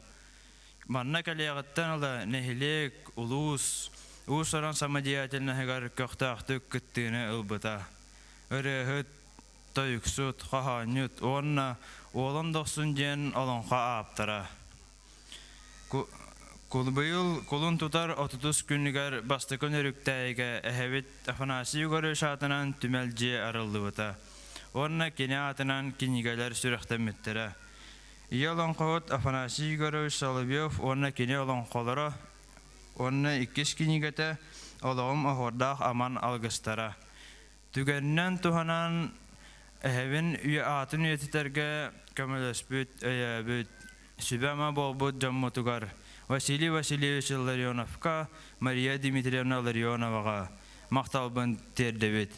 Манна кэлиэҕиттэн ыла нэһилиэк, улуус уус-уран самодеятельноһыгар көхтөөхтүк кыттыыны ылбыта. Ырыаһыт, тойуксут, хоһоонньут уонна Уолан Дохсун диэн олоҥхо ааптара. Быйыл кулун тутар отутус күнүгэр бастакы Нөрүктээйигэ эһэбит Афанасий Егорович аатынан түмэл дьиэ арыллыбыта уонна кини аатынан кинигэлэр сүрэхтэммиттэрэ. Ийэ олоҥхоһут Афанасий Егорович Соловьев уонна кини олоҥхолоро уонна иккис кинигэтэ Олоҕум оһуордаах аман алгыстара. Түгэнинэн туһанан эһэбин аатын үйэтитэргэ көмөлөспүт, өйөөбүт, сүбэ-ама буолбут дьоммутугар Василий Васильевич Илларионовка, Мария Дмитриевна Ларионоваҕа махталбын тиэрдэбит.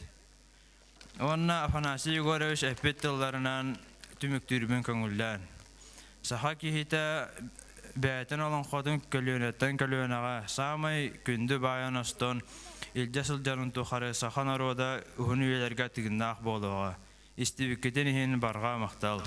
Уонна Афанасий Егорович эппит тылларынан түмүктүүрбүн көҥүллээн. Саха киһитэ бэйэтин олоҥхотун көлүөнэттэн көлүөнэҕэ саамай күндү баайын остон илдьэ сылдьарын тухары саха норуота уһун үйэлэргэ тыыннаах буолуоҕа. Истибиккитин иһин барҕа махтал.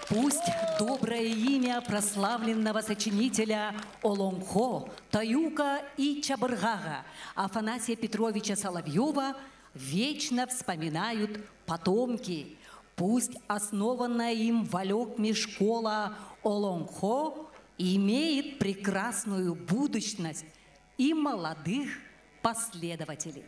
Пусть доброе имя прославленного сочинителя Олонхо, Таюка и Чабыргага Афанасия Петровича Соловьева вечно вспоминают потомки. Пусть основанная им в Алекме школа Олонхо имеет прекрасную будущность и молодых последователей.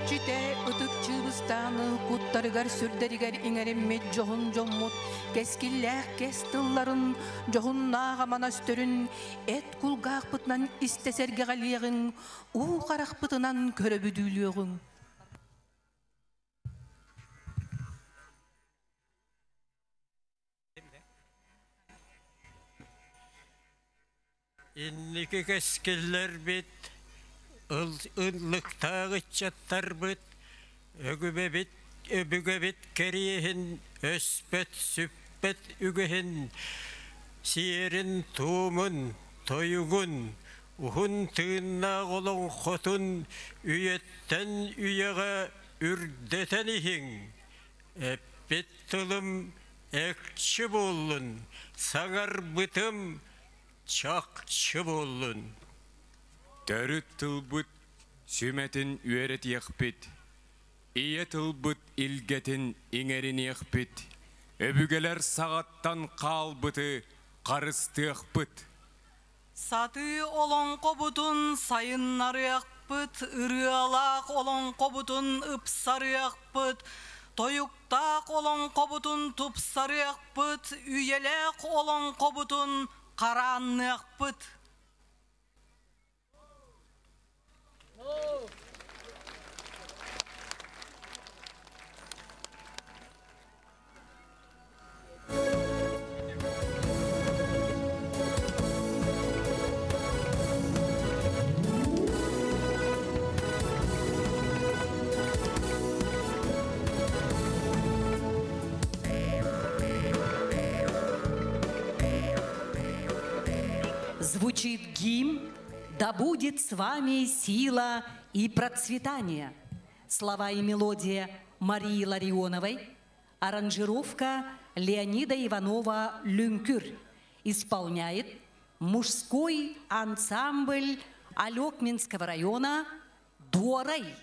Иччитэ ытык Чыыбыстааны куттарыгар сүрдэригэр иҥэриммит дьоһун дьоммут кэскиллээх кэс тылларын, дьоһуннаах аман өстөрүн эт кулгаахпытынан истэ сэргэҕэлиэҕиҥ, уу харахпытынан көрө бүдүүлүөҕүҥ. Инники кэскиллэрбит, ыллыктаах ыччаттарбыт, өгүбэбит, өбүгэбит кэриэһин, өспөт, сүппэт үгэһин, сиэрин-туомун, тойугун, уһун тыыннаах олоҥхотун үйэттэн үйэҕэ үрдэтэн иһиҥ. Эппит тылым экчи буоллун, саҥарбытым чахчы буоллун. Төрүт тылбыт сүмэтин үөрэтиэхпит, ийэ тылбыт илгэтин иҥэриниэхпит, өбүгэлэр саҕаттан хаалбыты харыстыахпыт. Сатыы олоҥхобутун сайыннарыахпыт, ырыалаах олоҥхобутун ыпсарыахпыт, тойуктаах олоҥхобутун тупсарыахпыт, үйэлээх олоҥхобутун хараанныахпыт. Звучит гимн «Да будет с вами сила и процветание». Слова и мелодия Марии Ларионовой, аранжировка Леонида Иванова «Люнкюр». Исполняет мужской ансамбль Алекминского района «Дуорай».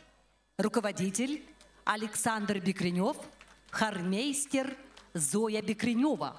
Руководитель Александр Бекренев, хормейстер Зоя Бекренева.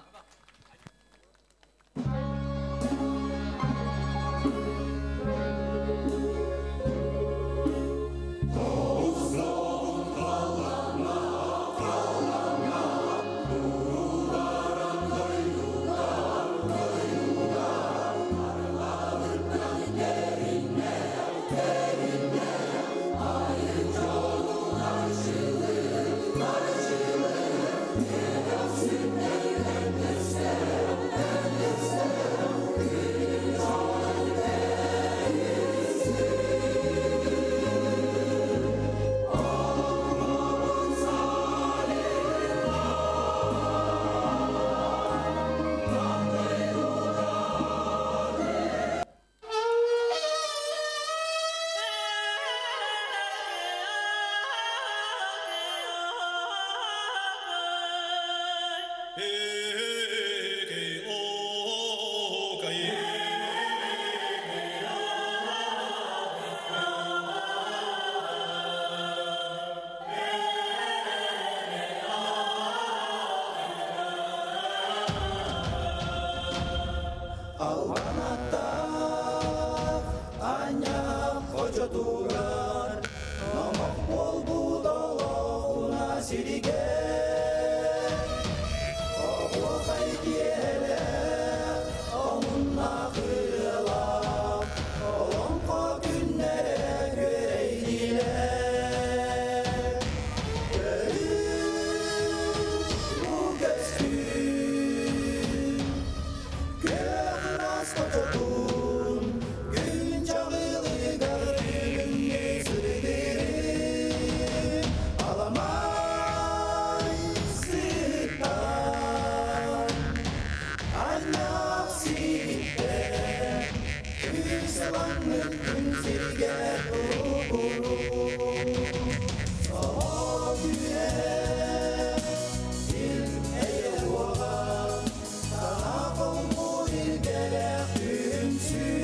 Албанаттах аня хочотугар номох буолбут олохуна сиригэр оһуохай киэһэлээх омуннаах ырыалаах олоҥхо күннэрэ күөрэйдилэр көрүҥ бу көстүү күөх мас хочотун күн чаҕылыгар күлүмнүү сырдырын аламай сыттан анньах сииттэн күүс ылаҥҥыт күн сиригэр туругурун соҕо күүһэ ил эйэ уоҕа санаа холбуур илгэлээх түмсүү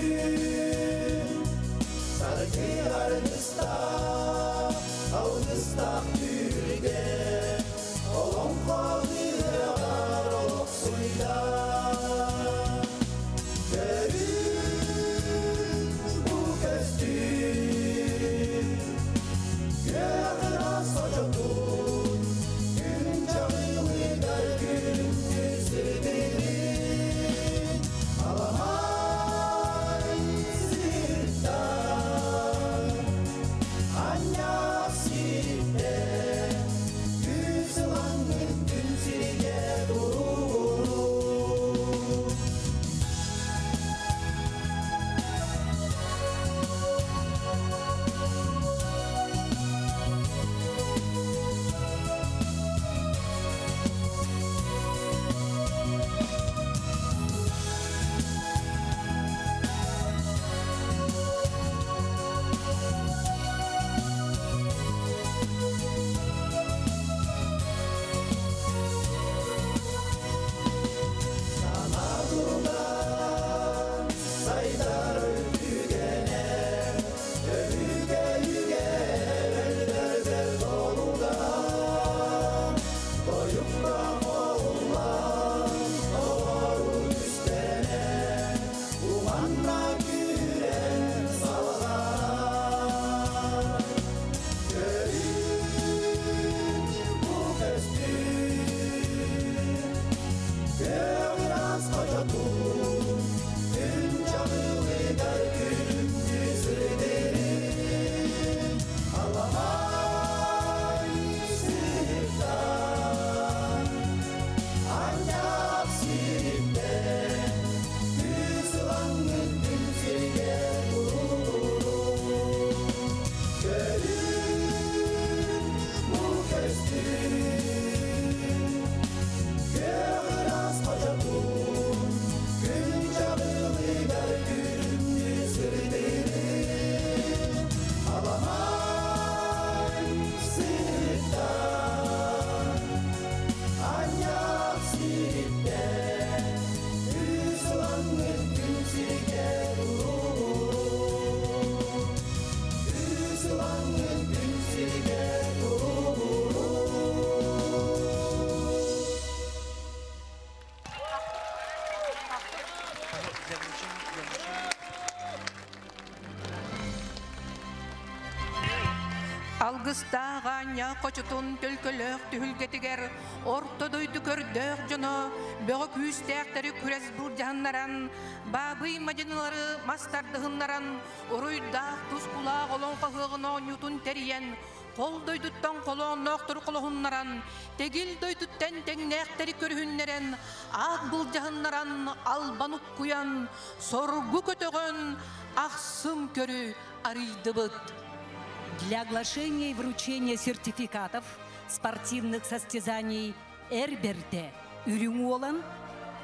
саргы аргыстаах алгыстаах түһүлгэ олоҥхо ыһыаҕар олохсуйда көрүҥ бу көстүү күөх Алгыстаах аанньа хочотун төлкөлөөх түһүлгэтигэр орто дойду көрдөөх дьоно бөҕө күүстээхтэри күрэс былдьаһыннаран, баабый мадьынылары мас тардыһыннаран, уруйдаах тускулаах олоҥхо ыһыаҕын оонньуутун тэрийэн, хол дойдуттан холоонноохтору холоһуннаран, тэгил дойдуттан тэҥнээхтэри көрүһүннэрэн, аат былдьаһыннаран, албан уккуйан, соргу көтөҕөн, ахсым көрү арыйдыбыт. Для оглашения и вручения сертификатов спортивных состязаний Эр бэрдэ Үрүҥ Уолан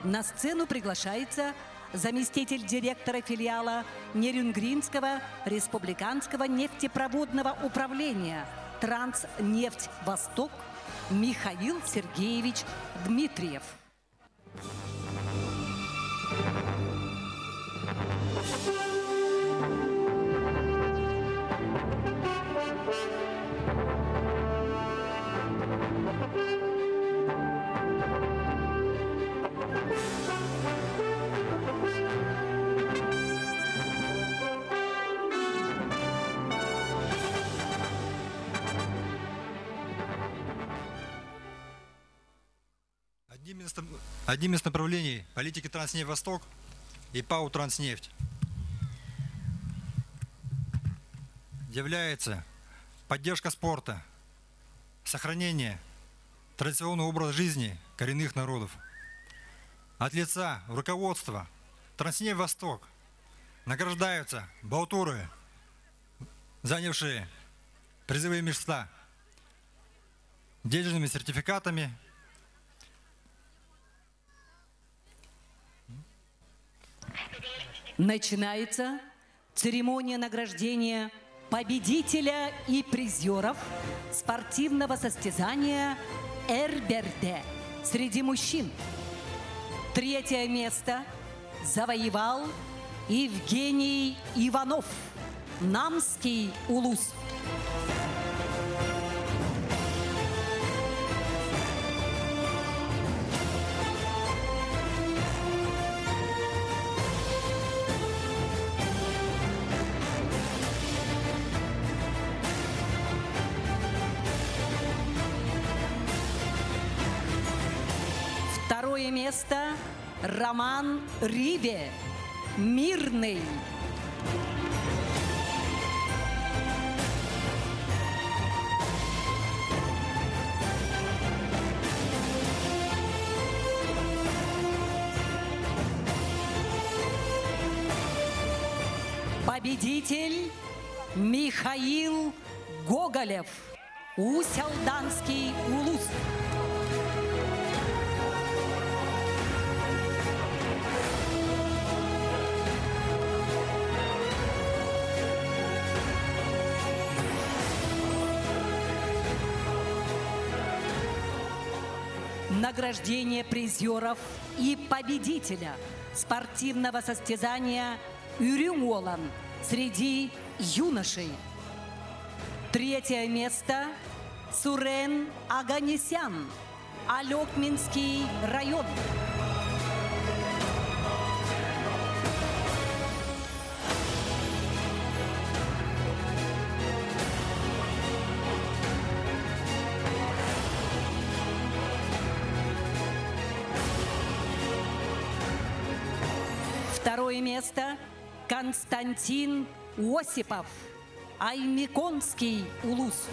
на сцену приглашается заместитель директора филиала Нерюнгринского республиканского нефтепроводного управления «Транснефть Восток» Михаил Сергеевич Дмитриев. Одним из направлений политики «Транснефть Восток» и ПАО «Транснефть» является поддержка спорта, сохранение традиционного образа жизни коренных народов. От лица руководства «Транснефть Восток» награждаются баутуры, занявшие призовые места, денежными сертификатами. Начинается церемония награждения победителя и призеров спортивного состязания Эр бэрдэ среди мужчин. Третье место завоевал Евгений Иванов, Намский улус. Второе место Роман Риве, Мирный. Победитель Михаил Гоголев, Усть-Алданский улус. Награждение призеров и победителя спортивного состязания Үрүҥ Уолан среди юношей. Третье место Сурен Аганесян, Олекминский район. Второе место Константин Осипов, Оймяконский улус.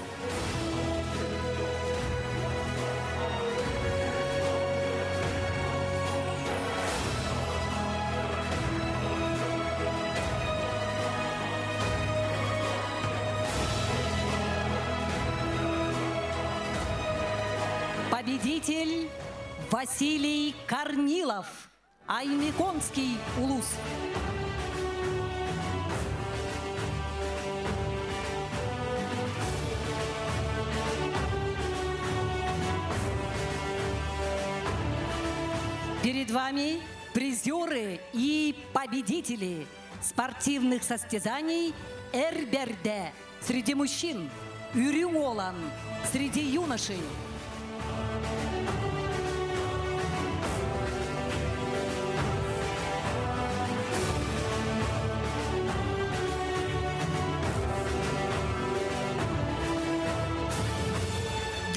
Победитель Василий Корнилов, Оймяконский улус. Перед вами призеры и победители спортивных состязаний Эр бэрдэ среди мужчин, Үрүҥ Уолан среди юношей.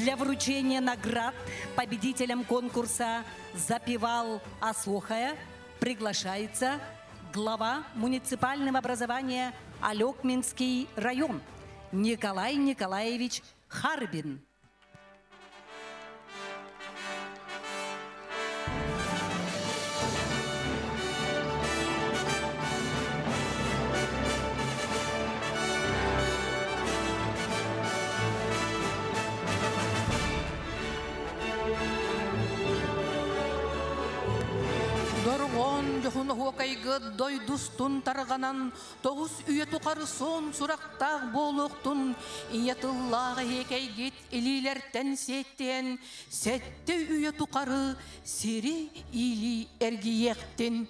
Для вручения наград победителям конкурса «Запевал Асохая» приглашается глава муниципального образования Алекминский район Николай Николаевич Харбин. Дорҕоон дьоһун оһуокайгыт дойдустун тарҕанан, тоҕус үйэ тухары суон сурахтаах буолуохтун, ийэ тыллаах эһиэкэйгит илиилэртэн сиэттиэн, сэттэ үйэ тухары сири иилии эргийиэхтин.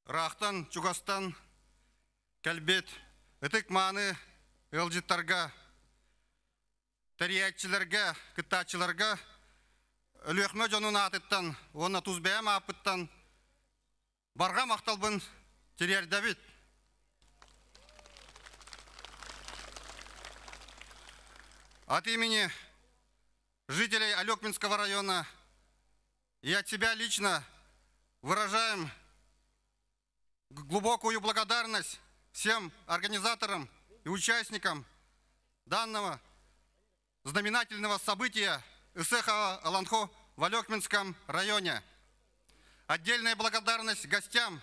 Ыраахтан, чугастан кэлбит ытык-мааны ыалдьыттарга, тэрийээччилэргэ, кыттааччыларга Өлүөхүмэ дьонун аатыттан уонна тус бэйэм ааппыттан барҕа махталбын тириэрдэбит. От имени жителей Алекминского района и от себя лично выражаем глубокую благодарность всем организаторам и участникам данного знаменательного события Исехова Аланхо в Алекминском районе. Отдельная благодарность гостям,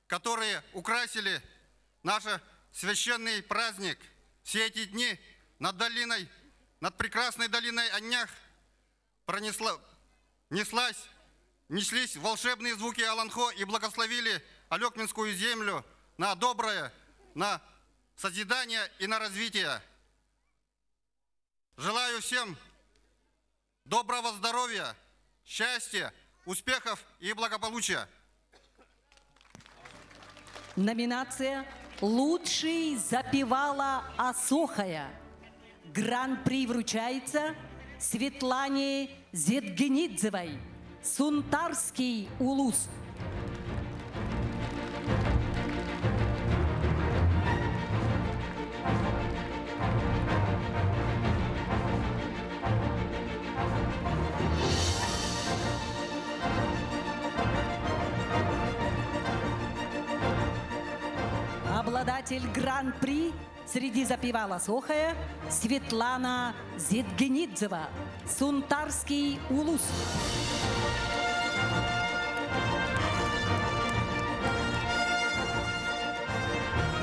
которые украсили наш священный праздник. Все эти дни над долиной, над прекрасной долиной Аннях пронесла, неслась, неслись волшебные звуки Аланхо и благословили Алекминскую землю на доброе, на созидание и на развитие. Желаю всем доброго здоровья, счастья, успехов и благополучия. Номинация «Лучший запевала Асохая». Гран-при вручается Светлане Зедгенидзевой. Сунтарский улус. Обладатель Гран-при среди запевала Сохая Светлана Зедгенидзева, Сунтарский улус.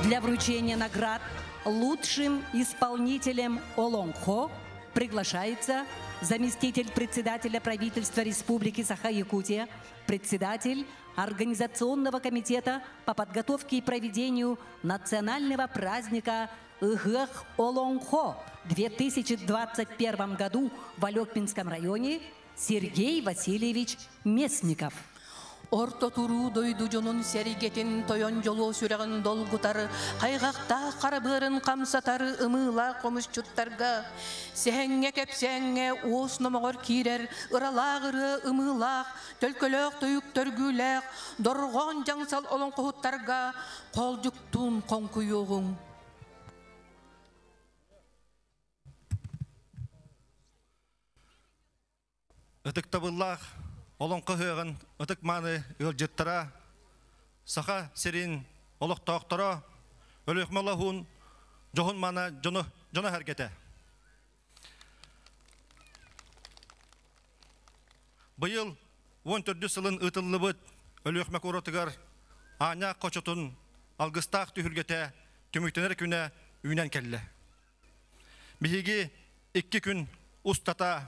Для вручения наград лучшим исполнителем Олонхо приглашается заместитель председателя правительства Республики Саха-Якутия, председатель Организационного комитета по подготовке и проведению национального праздника Ыһыах Олоҥхо в 2021 году в Алекминском районе Сергей Васильевич Местников. Орто туруу дойду дьонун сэргэтин тойон дьолуо сүрэҕин долгутар, хайҕахтаах хара быарын хамсатар ымыылаах хомусчуттарга, сэһэҥҥэ кэпсээҥҥэ уос номоҕор киирэр ыралаах ырыа ымыылаах, төлкөлөөх тойук төргүүлээх, дорҕоон дьаҥсал олоҥхоһуттарга хоолдьуктуун хоҥкуйуоҕуҥ. Ытыктабыллаах олоҥхо ыһыаҕын ытык-мааны ыалдьыттара, Саха сирин олохтоохторо, Өлүөхүмэ олоһун дьоһун-маана дьоно, дьоно сэргэтэ. Быйыл 14 сылын ыытыллыбыт Өлүөхүмэ куоратыгар Аанньаах хочотун алгыстаах түһүлгэтэ түмүктэнэр күнэ үүнэн кэллэ. Биһиги икки күн устата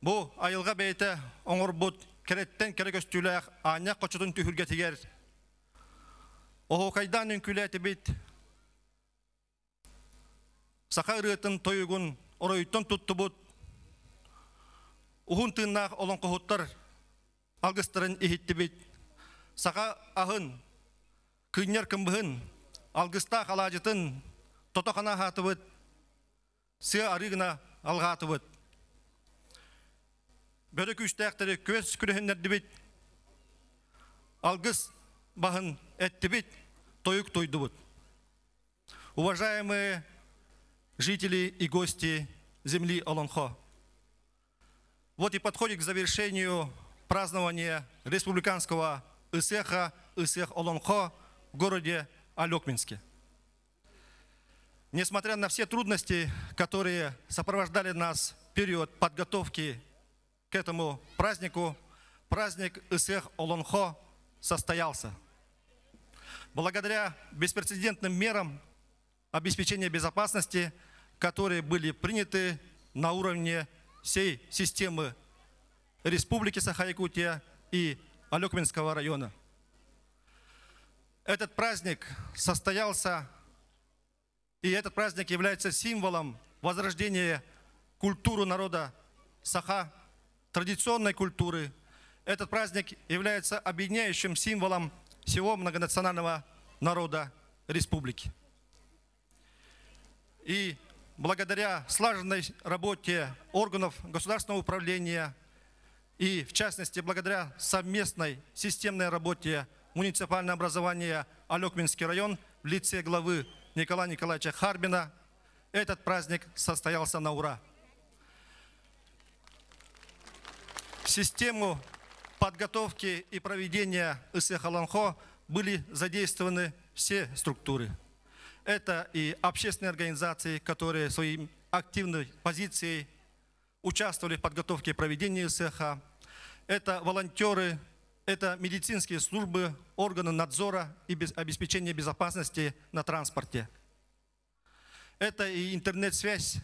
бу айылҕа бэйэтэ оҥорбут кэрэттэн кэрэ көстүүлээх Аанньаах хочотун түһүлгэтигэр оһуокайдаан үҥкүүлээтибит, саха ырыатын тойугун оройуттан туттубут уһун тыыннаах олоҥхоһуттар алгыстарын иһиттибит, саха аһын, кыынньар кымбыһын, алгыстаах алаадьытын тото-хана аһаатыбыт, сыа арыы гына алҕаатыбыт. Бөрө күүстээхтэри күөс күрэһиннэрдибит. Алгыс баһын эттибит, тойук туойдубут. Уважаемые жители и гости земли Олонхо, вот и подходит к завершению празднование республиканского Ысыаха, Ысыах Олонхо в городе Олекминске. Несмотря на все трудности, которые сопровождали нас в период подготовки к этому празднику, праздник Ысыах Олонхо состоялся. Благодаря беспрецедентным мерам обеспечения безопасности, которые были приняты на уровне всей системы Республики Саха-Якутия и Олекминского района. Этот праздник состоялся, и этот праздник является символом возрождения культуры народа Саха, традиционной культуры. Этот праздник является объединяющим символом всего многонационального народа республики. И благодаря слаженной работе органов государственного управления и, в частности, благодаря совместной системной работе муниципального образования Олекминский район в лице главы Николая Николаевича Харбина, этот праздник состоялся на ура. В систему подготовки и проведения Ысыах Олонхо были задействованы все структуры. Это и общественные организации, которые своей активной позицией участвовали в подготовке и проведении Ысыаха. Это волонтеры, это медицинские службы, органы надзора и обеспечения безопасности на транспорте. Это и интернет-связь.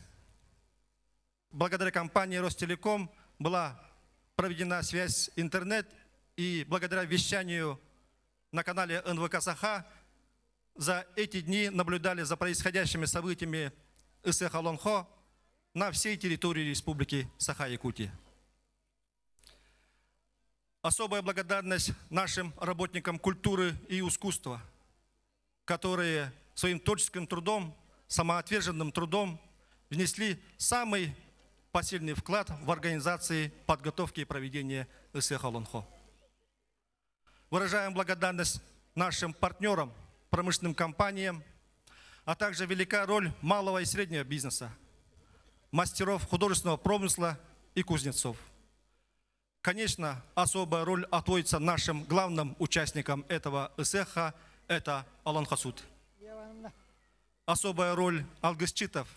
Благодаря компании Ростелеком была проведена связь интернет, и благодаря вещанию на канале НВК Саха за эти дни наблюдали за происходящими событиями Ысыах Олонхо на всей территории Республики Саха-Якутия. Особая благодарность нашим работникам культуры и искусства, которые своим творческим трудом, самоотверженным трудом внесли самый посильный вклад в организации подготовки и проведения Ысыах Олонхо. Выражаем благодарность нашим партнерам, промышленным компаниям, а также велика роль малого и среднего бизнеса, мастеров художественного промысла и кузнецов. Конечно, особая роль отводится нашим главным участникам этого Ысыаха, это Олонхосут. Особая роль алгысчытов,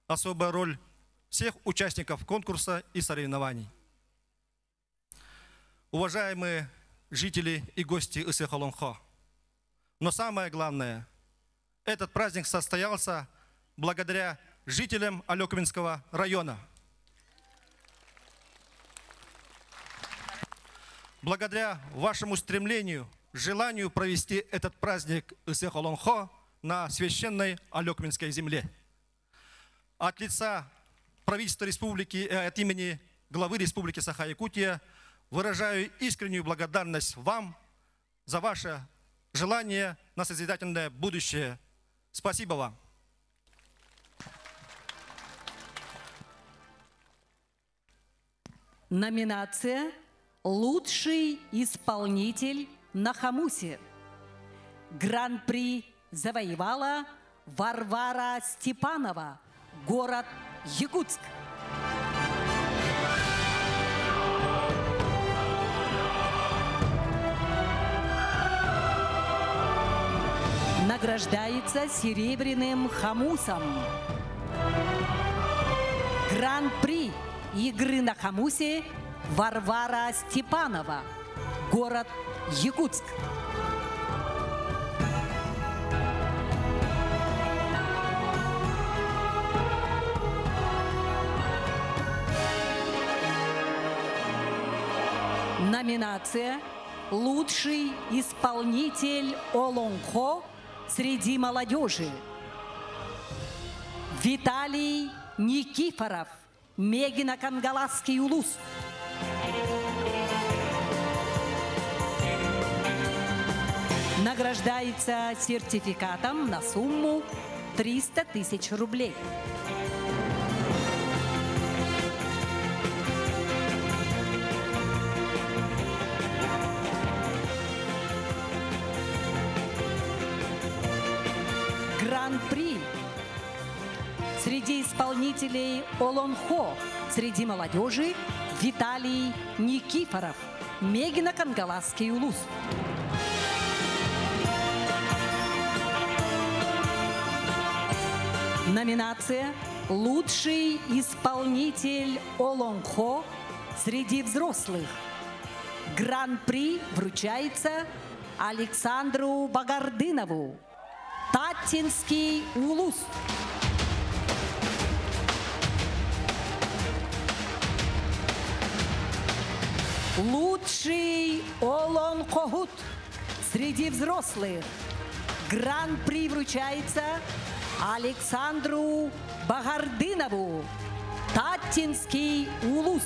особая роль всех участников конкурса и соревнований. Уважаемые жители и гости Ысыах Олонхо, но самое главное, этот праздник состоялся благодаря жителям Олекминского района. Благодаря вашему стремлению, желанию провести этот праздник Ысыах Олонхо на священной Олекминской земле. От лица правительства республики, от имени главы Республики Саха-Якутия выражаю искреннюю благодарность вам за ваше желание на созидательное будущее. Спасибо вам. Номинация «Лучший исполнитель на хомусе». Гран-при завоевала Варвара Степанова, город Якутск. Награждается серебряным хомусом. Гран-при игры на хомусе Варвара Степанова, город Якутск. Номинация «Лучший исполнитель Олонхо среди молодежи». Виталий Никифоров, Мегино-Кангаласский улус. Награждается сертификатом на сумму 300 тысяч рублей. Гран-при среди исполнителей Олонхо среди молодежи Виталий Никифоров, Мегино-Кангаласский улус. Номинация «Лучший исполнитель Олонхо среди взрослых». Гран-при вручается Александру Багардынову. Таттинский улус. Лучший Олонхохут среди взрослых. Гран-при вручается Александру Багардынову. Таттинский улус.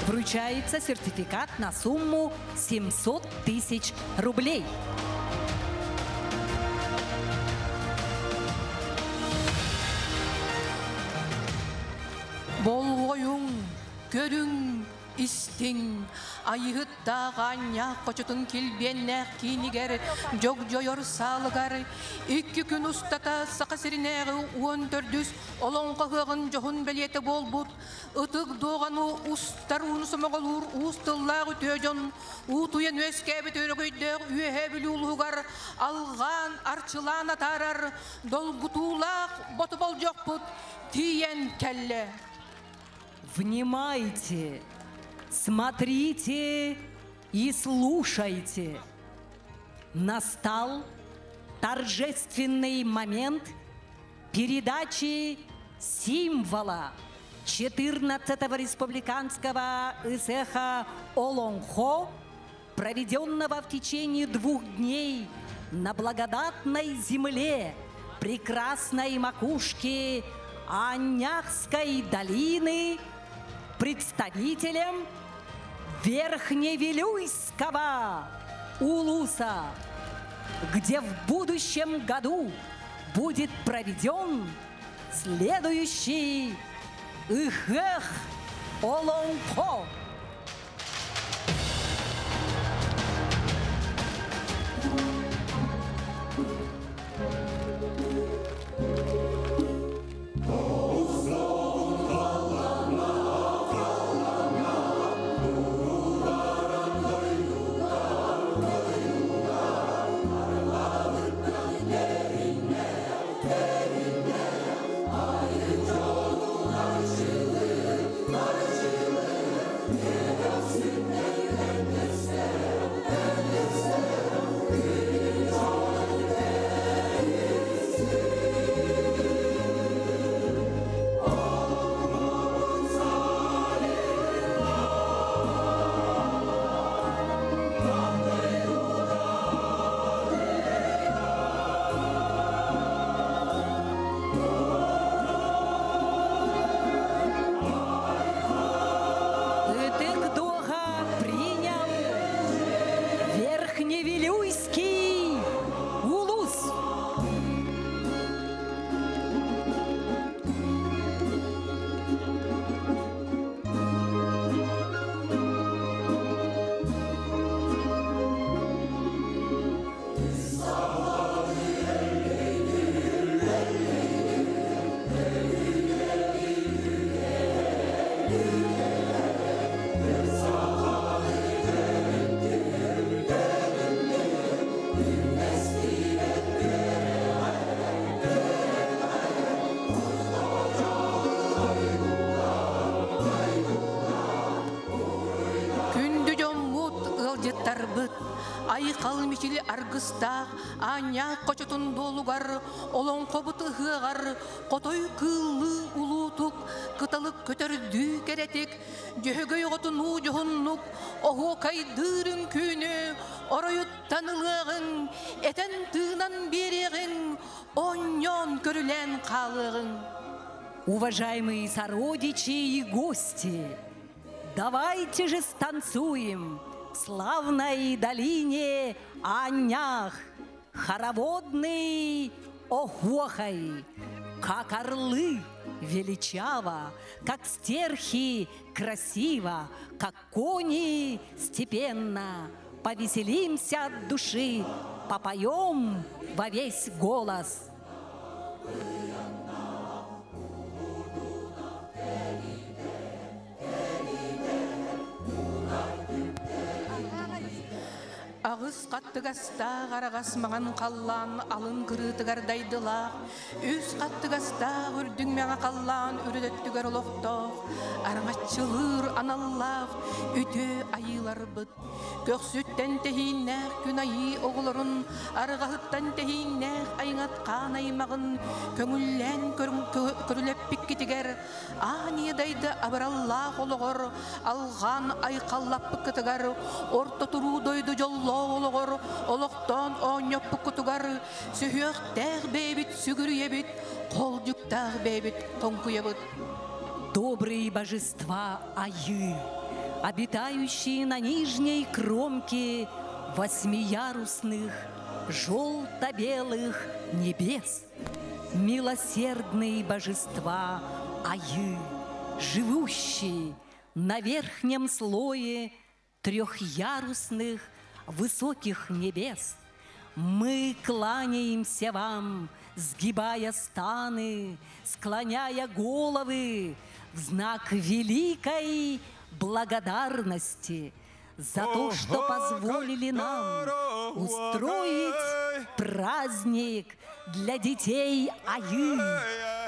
Вручается сертификат на сумму 700 тысяч рублей. Болҕойуҥ, көрүҥ, истиҥ, Айыһыттаах аанньаах хочотун килбиэннээх киинигэр, дьогдьойор саалыгар икки күн устата Саха сиринээҕи 14-үс Олоҥхо ыһыаҕын дьоһун бэлиэтэ буолбут ытык дуоҕаны устар ууну сомоҕолуур уус тыллаах үтүө дьон уутуйан үөскээбит өрөгөйдөөх Үөһээ Бүлүү улууһугар алҕаан, арчылаан атаарар долгутуулаах боту болдьохпут тиийэн кэллэ. Внимайте, смотрите и слушайте. Настал торжественный момент передачи символа 14-го республиканского Ысыаха Олонхо, проведенного в течение двух дней на благодатной земле прекрасной макушки Аанньаахской долины представителям Верхневилюйского улуса, где в будущем году будет проведен следующий Ыһыах Олоҥхо. Ытык Дуоҕа принял Верхневилюйский улус. Күндү дьоммут, ыалдьыттарбыт, айхал мичили аргыстаах аанньаах хочотун дуолугар, олоҥхобут ыһыаҕар хотой кыыллыы улуутук, кыталык көтөрдүү кэрэтик, дьөһөгөй оҕотунуу дьоһуннук, оһуокайдыыр үҥкүүнү оройуттан ылыаҕыҥ, этэн тыынан биэриэҕиҥ, оонньоон көрүлээн хаалыаҕыҥ. Уважаемые сородичи и гости, давайте же станцуем в славной долине Аанньаах. Хороводный охохой, как орлы величаво, как стерхи красиво, как кони степенно. Повеселимся от души, попоем во весь голос. Аҕыс хаттыгастаах араҕас маҥан халлаан алын кырыытыгар дайдылаах, үс хаттыгастаах үрдүҥ мэҥэ халлаан үрүт өттүгэр олохтоох, араҥаччылыыр аналлаах үтүө айыыларбыт. Көхсүттэн тэһииннээх күн айыы оҕолорун, арҕаһыттан тэһииннээх айыҥат хаан аймаҕын көҥүллээн көрүлэппиккитигэр Аан ийэ дайды абыраллаах олоҕор, алҕаан айхаллаппыккытыгар, орто туруу дойду дьоллоох олоҕор олохтоон оонньоппуккутугар сүһүөхтээх бэйэбит сүгүрүйэбит, холдьуктаах бэйэбит хоҥкуйабыт. Добрые божества Айы, обитающие на нижней кромке восьмиярусных желто-белых небес, милосердные божества Айы, живущие на верхнем слое трехярусных высоких небес. Мы кланяемся вам, сгибая станы, склоняя головы в знак великой благодарности за то, что позволили нам устроить праздник для детей Айы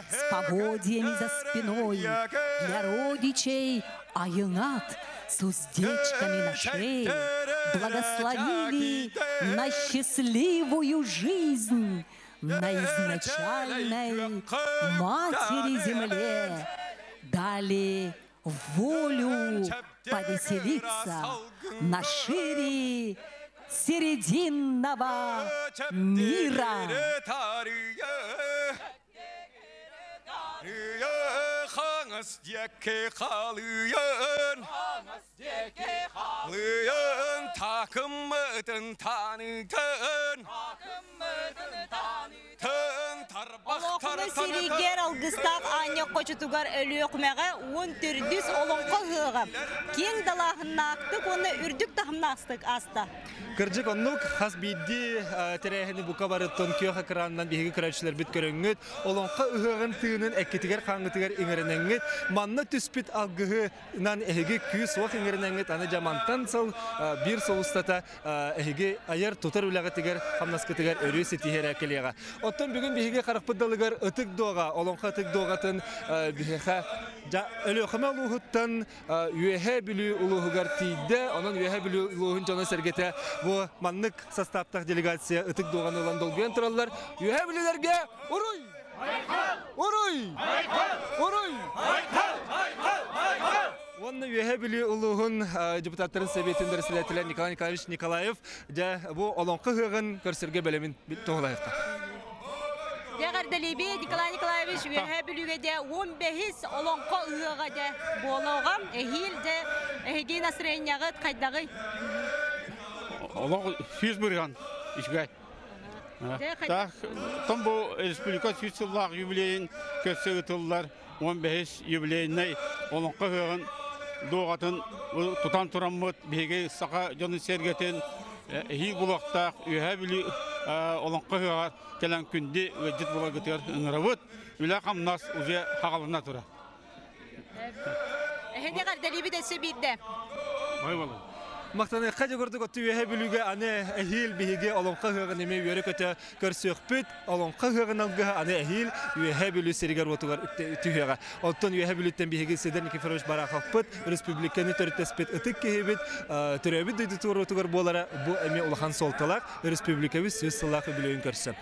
с поводьями за спиной, для родичей Айынат с уздечками на шее, благословили на счастливую жизнь на изначальной матери земле, дали волю повеселиться на шире серединного мира. Хаҥас диэки халыйын, Лыйын такыммытын танытын, Тын Олоҥхону сиригэр алгыстаах аанньа хочотугар Өлүөхүмэҕэ уон төрдүс олоҥхо ыһыаҕа киэҥ далааһыннаахтык уонна үрдүк таһымнаахтык ааста. Кырдьык оннук хас биирдии тэрээһини бука барыттан күөх экранынан биһиги көрөөччүлэрбит көрөҥҥүт, олоҥхо ыһыаҕын тыынын эккитигэр-хааҥҥытыгар иҥэринэҥҥит, манна түспүт алгыһынан эһиги күүс-уох иҥэринэҥҥит аны дьамантан сыл биир сыл устата эһиги айар-тутар үлэҕитигэр, хамнаскытыгар өрүү ситиһэрэ кэлиэҕэ. Оттон бүгүн биһиги харахпыт далыгар Ытык Дуоҕа, олоҥхо Ытык Дуоҕатын биһиэхэ Өлүөхүмэ улууһуттан Үөһээ Бүлүү улууһугар тиийдэ. Онон Үөһээ Бүлүү улууһун дьоно-сэргэтэ бу маннык састааптаах делегация Ытык Дуоҕаны ылан долгуйан тураллар. Үөһээ Бүлүүлэргэ уруй! Уруй! Уруй! Уонна Үөһээ Бүлүү улууһун депутаттарын сэбиэтин бэрэссэдээтэлэ Николай Николаевич Николаев дьэ бу олоҥхо ыһыаҕын көрсөргө бэлэмин туһулайыахха. Эҕэрдэлиибит Николай Николаевич Үөһээ Бүлүүгэ дьэ 15 олоҥхо ыһыаҕа дьэ буолуоҕа. Эһиил дьэ эһиги настроенияҕыт хайдаҕый? Олох 100% үчүгэй. Так, том бу республика 100 сыллаах юбилейин көрсө ыытыллар 15 юбилейнай олоҥхо ыһыаҕын дуоҕатын тутан тураммыт биһиги саха дьонун сэргэтин эһиил булуохтаах Үөһээ Бүлүү олоҥхо ыһыаҕар кэлэн күндү ыалдьыт буоларгытыгар ыҥырабыт. Үлэ-хамнас уже хаҕалана турар. Эһиги эҕэрдэлиибит өссө биирдэ. Ой болун. Махтаныахха дьэ курдук оту үөһэ Бүлүүгэ аны эһиил биһиги Олоҥхо ыһыаҕын эмиэ үөрэ-көтө көрсүөхпүт. Олоҥхо ыһыаҕын алгыһа аны эһиил Үөһээ Бүлүү сиригэр-уотугар түһүөҕэ. Оттон Үөһээ Бүлүүттэн биһиги Сидор Никифорович Бараховпыт, республиканы төрүттэспит ытык киһибит, төрөөбүт дойду туоруутугар буолара бу эмиэ улахан суолталаах республикабыт 100 сыллаах үбүлүөйүн көрсө.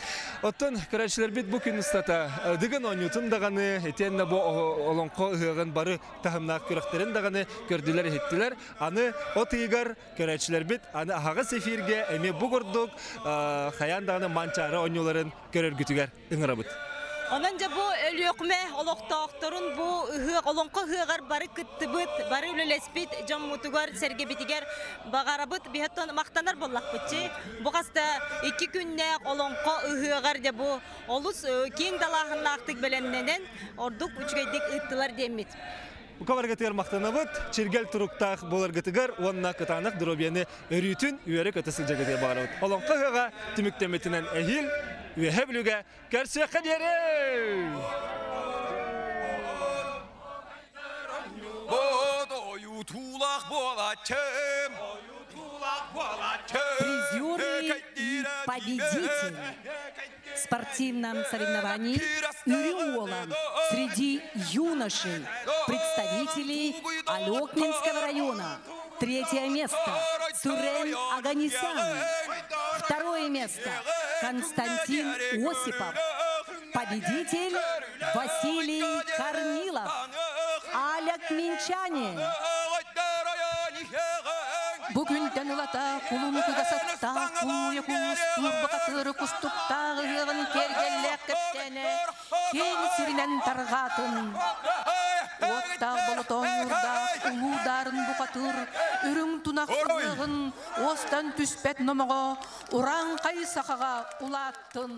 Оттон көрөөччүлэрбит бу күн устата Дыгын оонньуутун даҕаны, итиэннэ бу олоҥхо ыһыаҕын бары таһымнаах күрэхтэрин даҕаны көрдүлэр-иһиттилэр. Аны от ыйыгар көрөөччүлэрбит аны аһаҕас эфиргэ эмиэ бу курдук хайаан даҕаны Манчаары оонньууларын көрөргүтүгэр ыҥырабыт. Онон дьэ бу Өлүөхүмэ олохтоохторун бу ыһыах, олоҥхо ыһыаҕар бары кыттыбыт, бары үлэлэспит дьоммутугар, сэргэбитигэр баҕарабыт биһэттон махтанар буоллахпытчы. Бу хаста икки күннээх олоҥхо ыһыаҕар дьэ бу олус киэҥ далааһыннаахтык бэлэмнэнэн ордук үчүгэйдик ыыттылар диэммит. Бука баргытыгар махтанабыт, чиргэл туруктаах буоларгытыгар уонна кытаанах доруобуйаны өрүүтүн үөрэ-көтө сылдьаргытыгар баҕарабыт. Олоҥхо ыһыаҕа түмүктэммитинэн эһиил Үөһэ Бүлүүгэ көрсүөххэ диэри! Призеры и победители в спортивном соревновании Юриола среди юношей, представителей Алекминского района. Третье место Сурен Аганесян. Второе место Константин Осипов. Победитель Василий Корнилов. Аля Кминчане. Бу күнтэн ылата кулун кыгасаттаах кууйа куустуур бакатыры кустуктаах ыһыаҕын киэргэллээх кэпсээнэ киэҥ сиринэн тарҕаатын. Уоттаах болотоонньуурдаах улуу даарын бухатыыр үрүҥ тунах ыһыаҕын уостан түспэт номоҕо урааҥхай сахаҕа улааттын.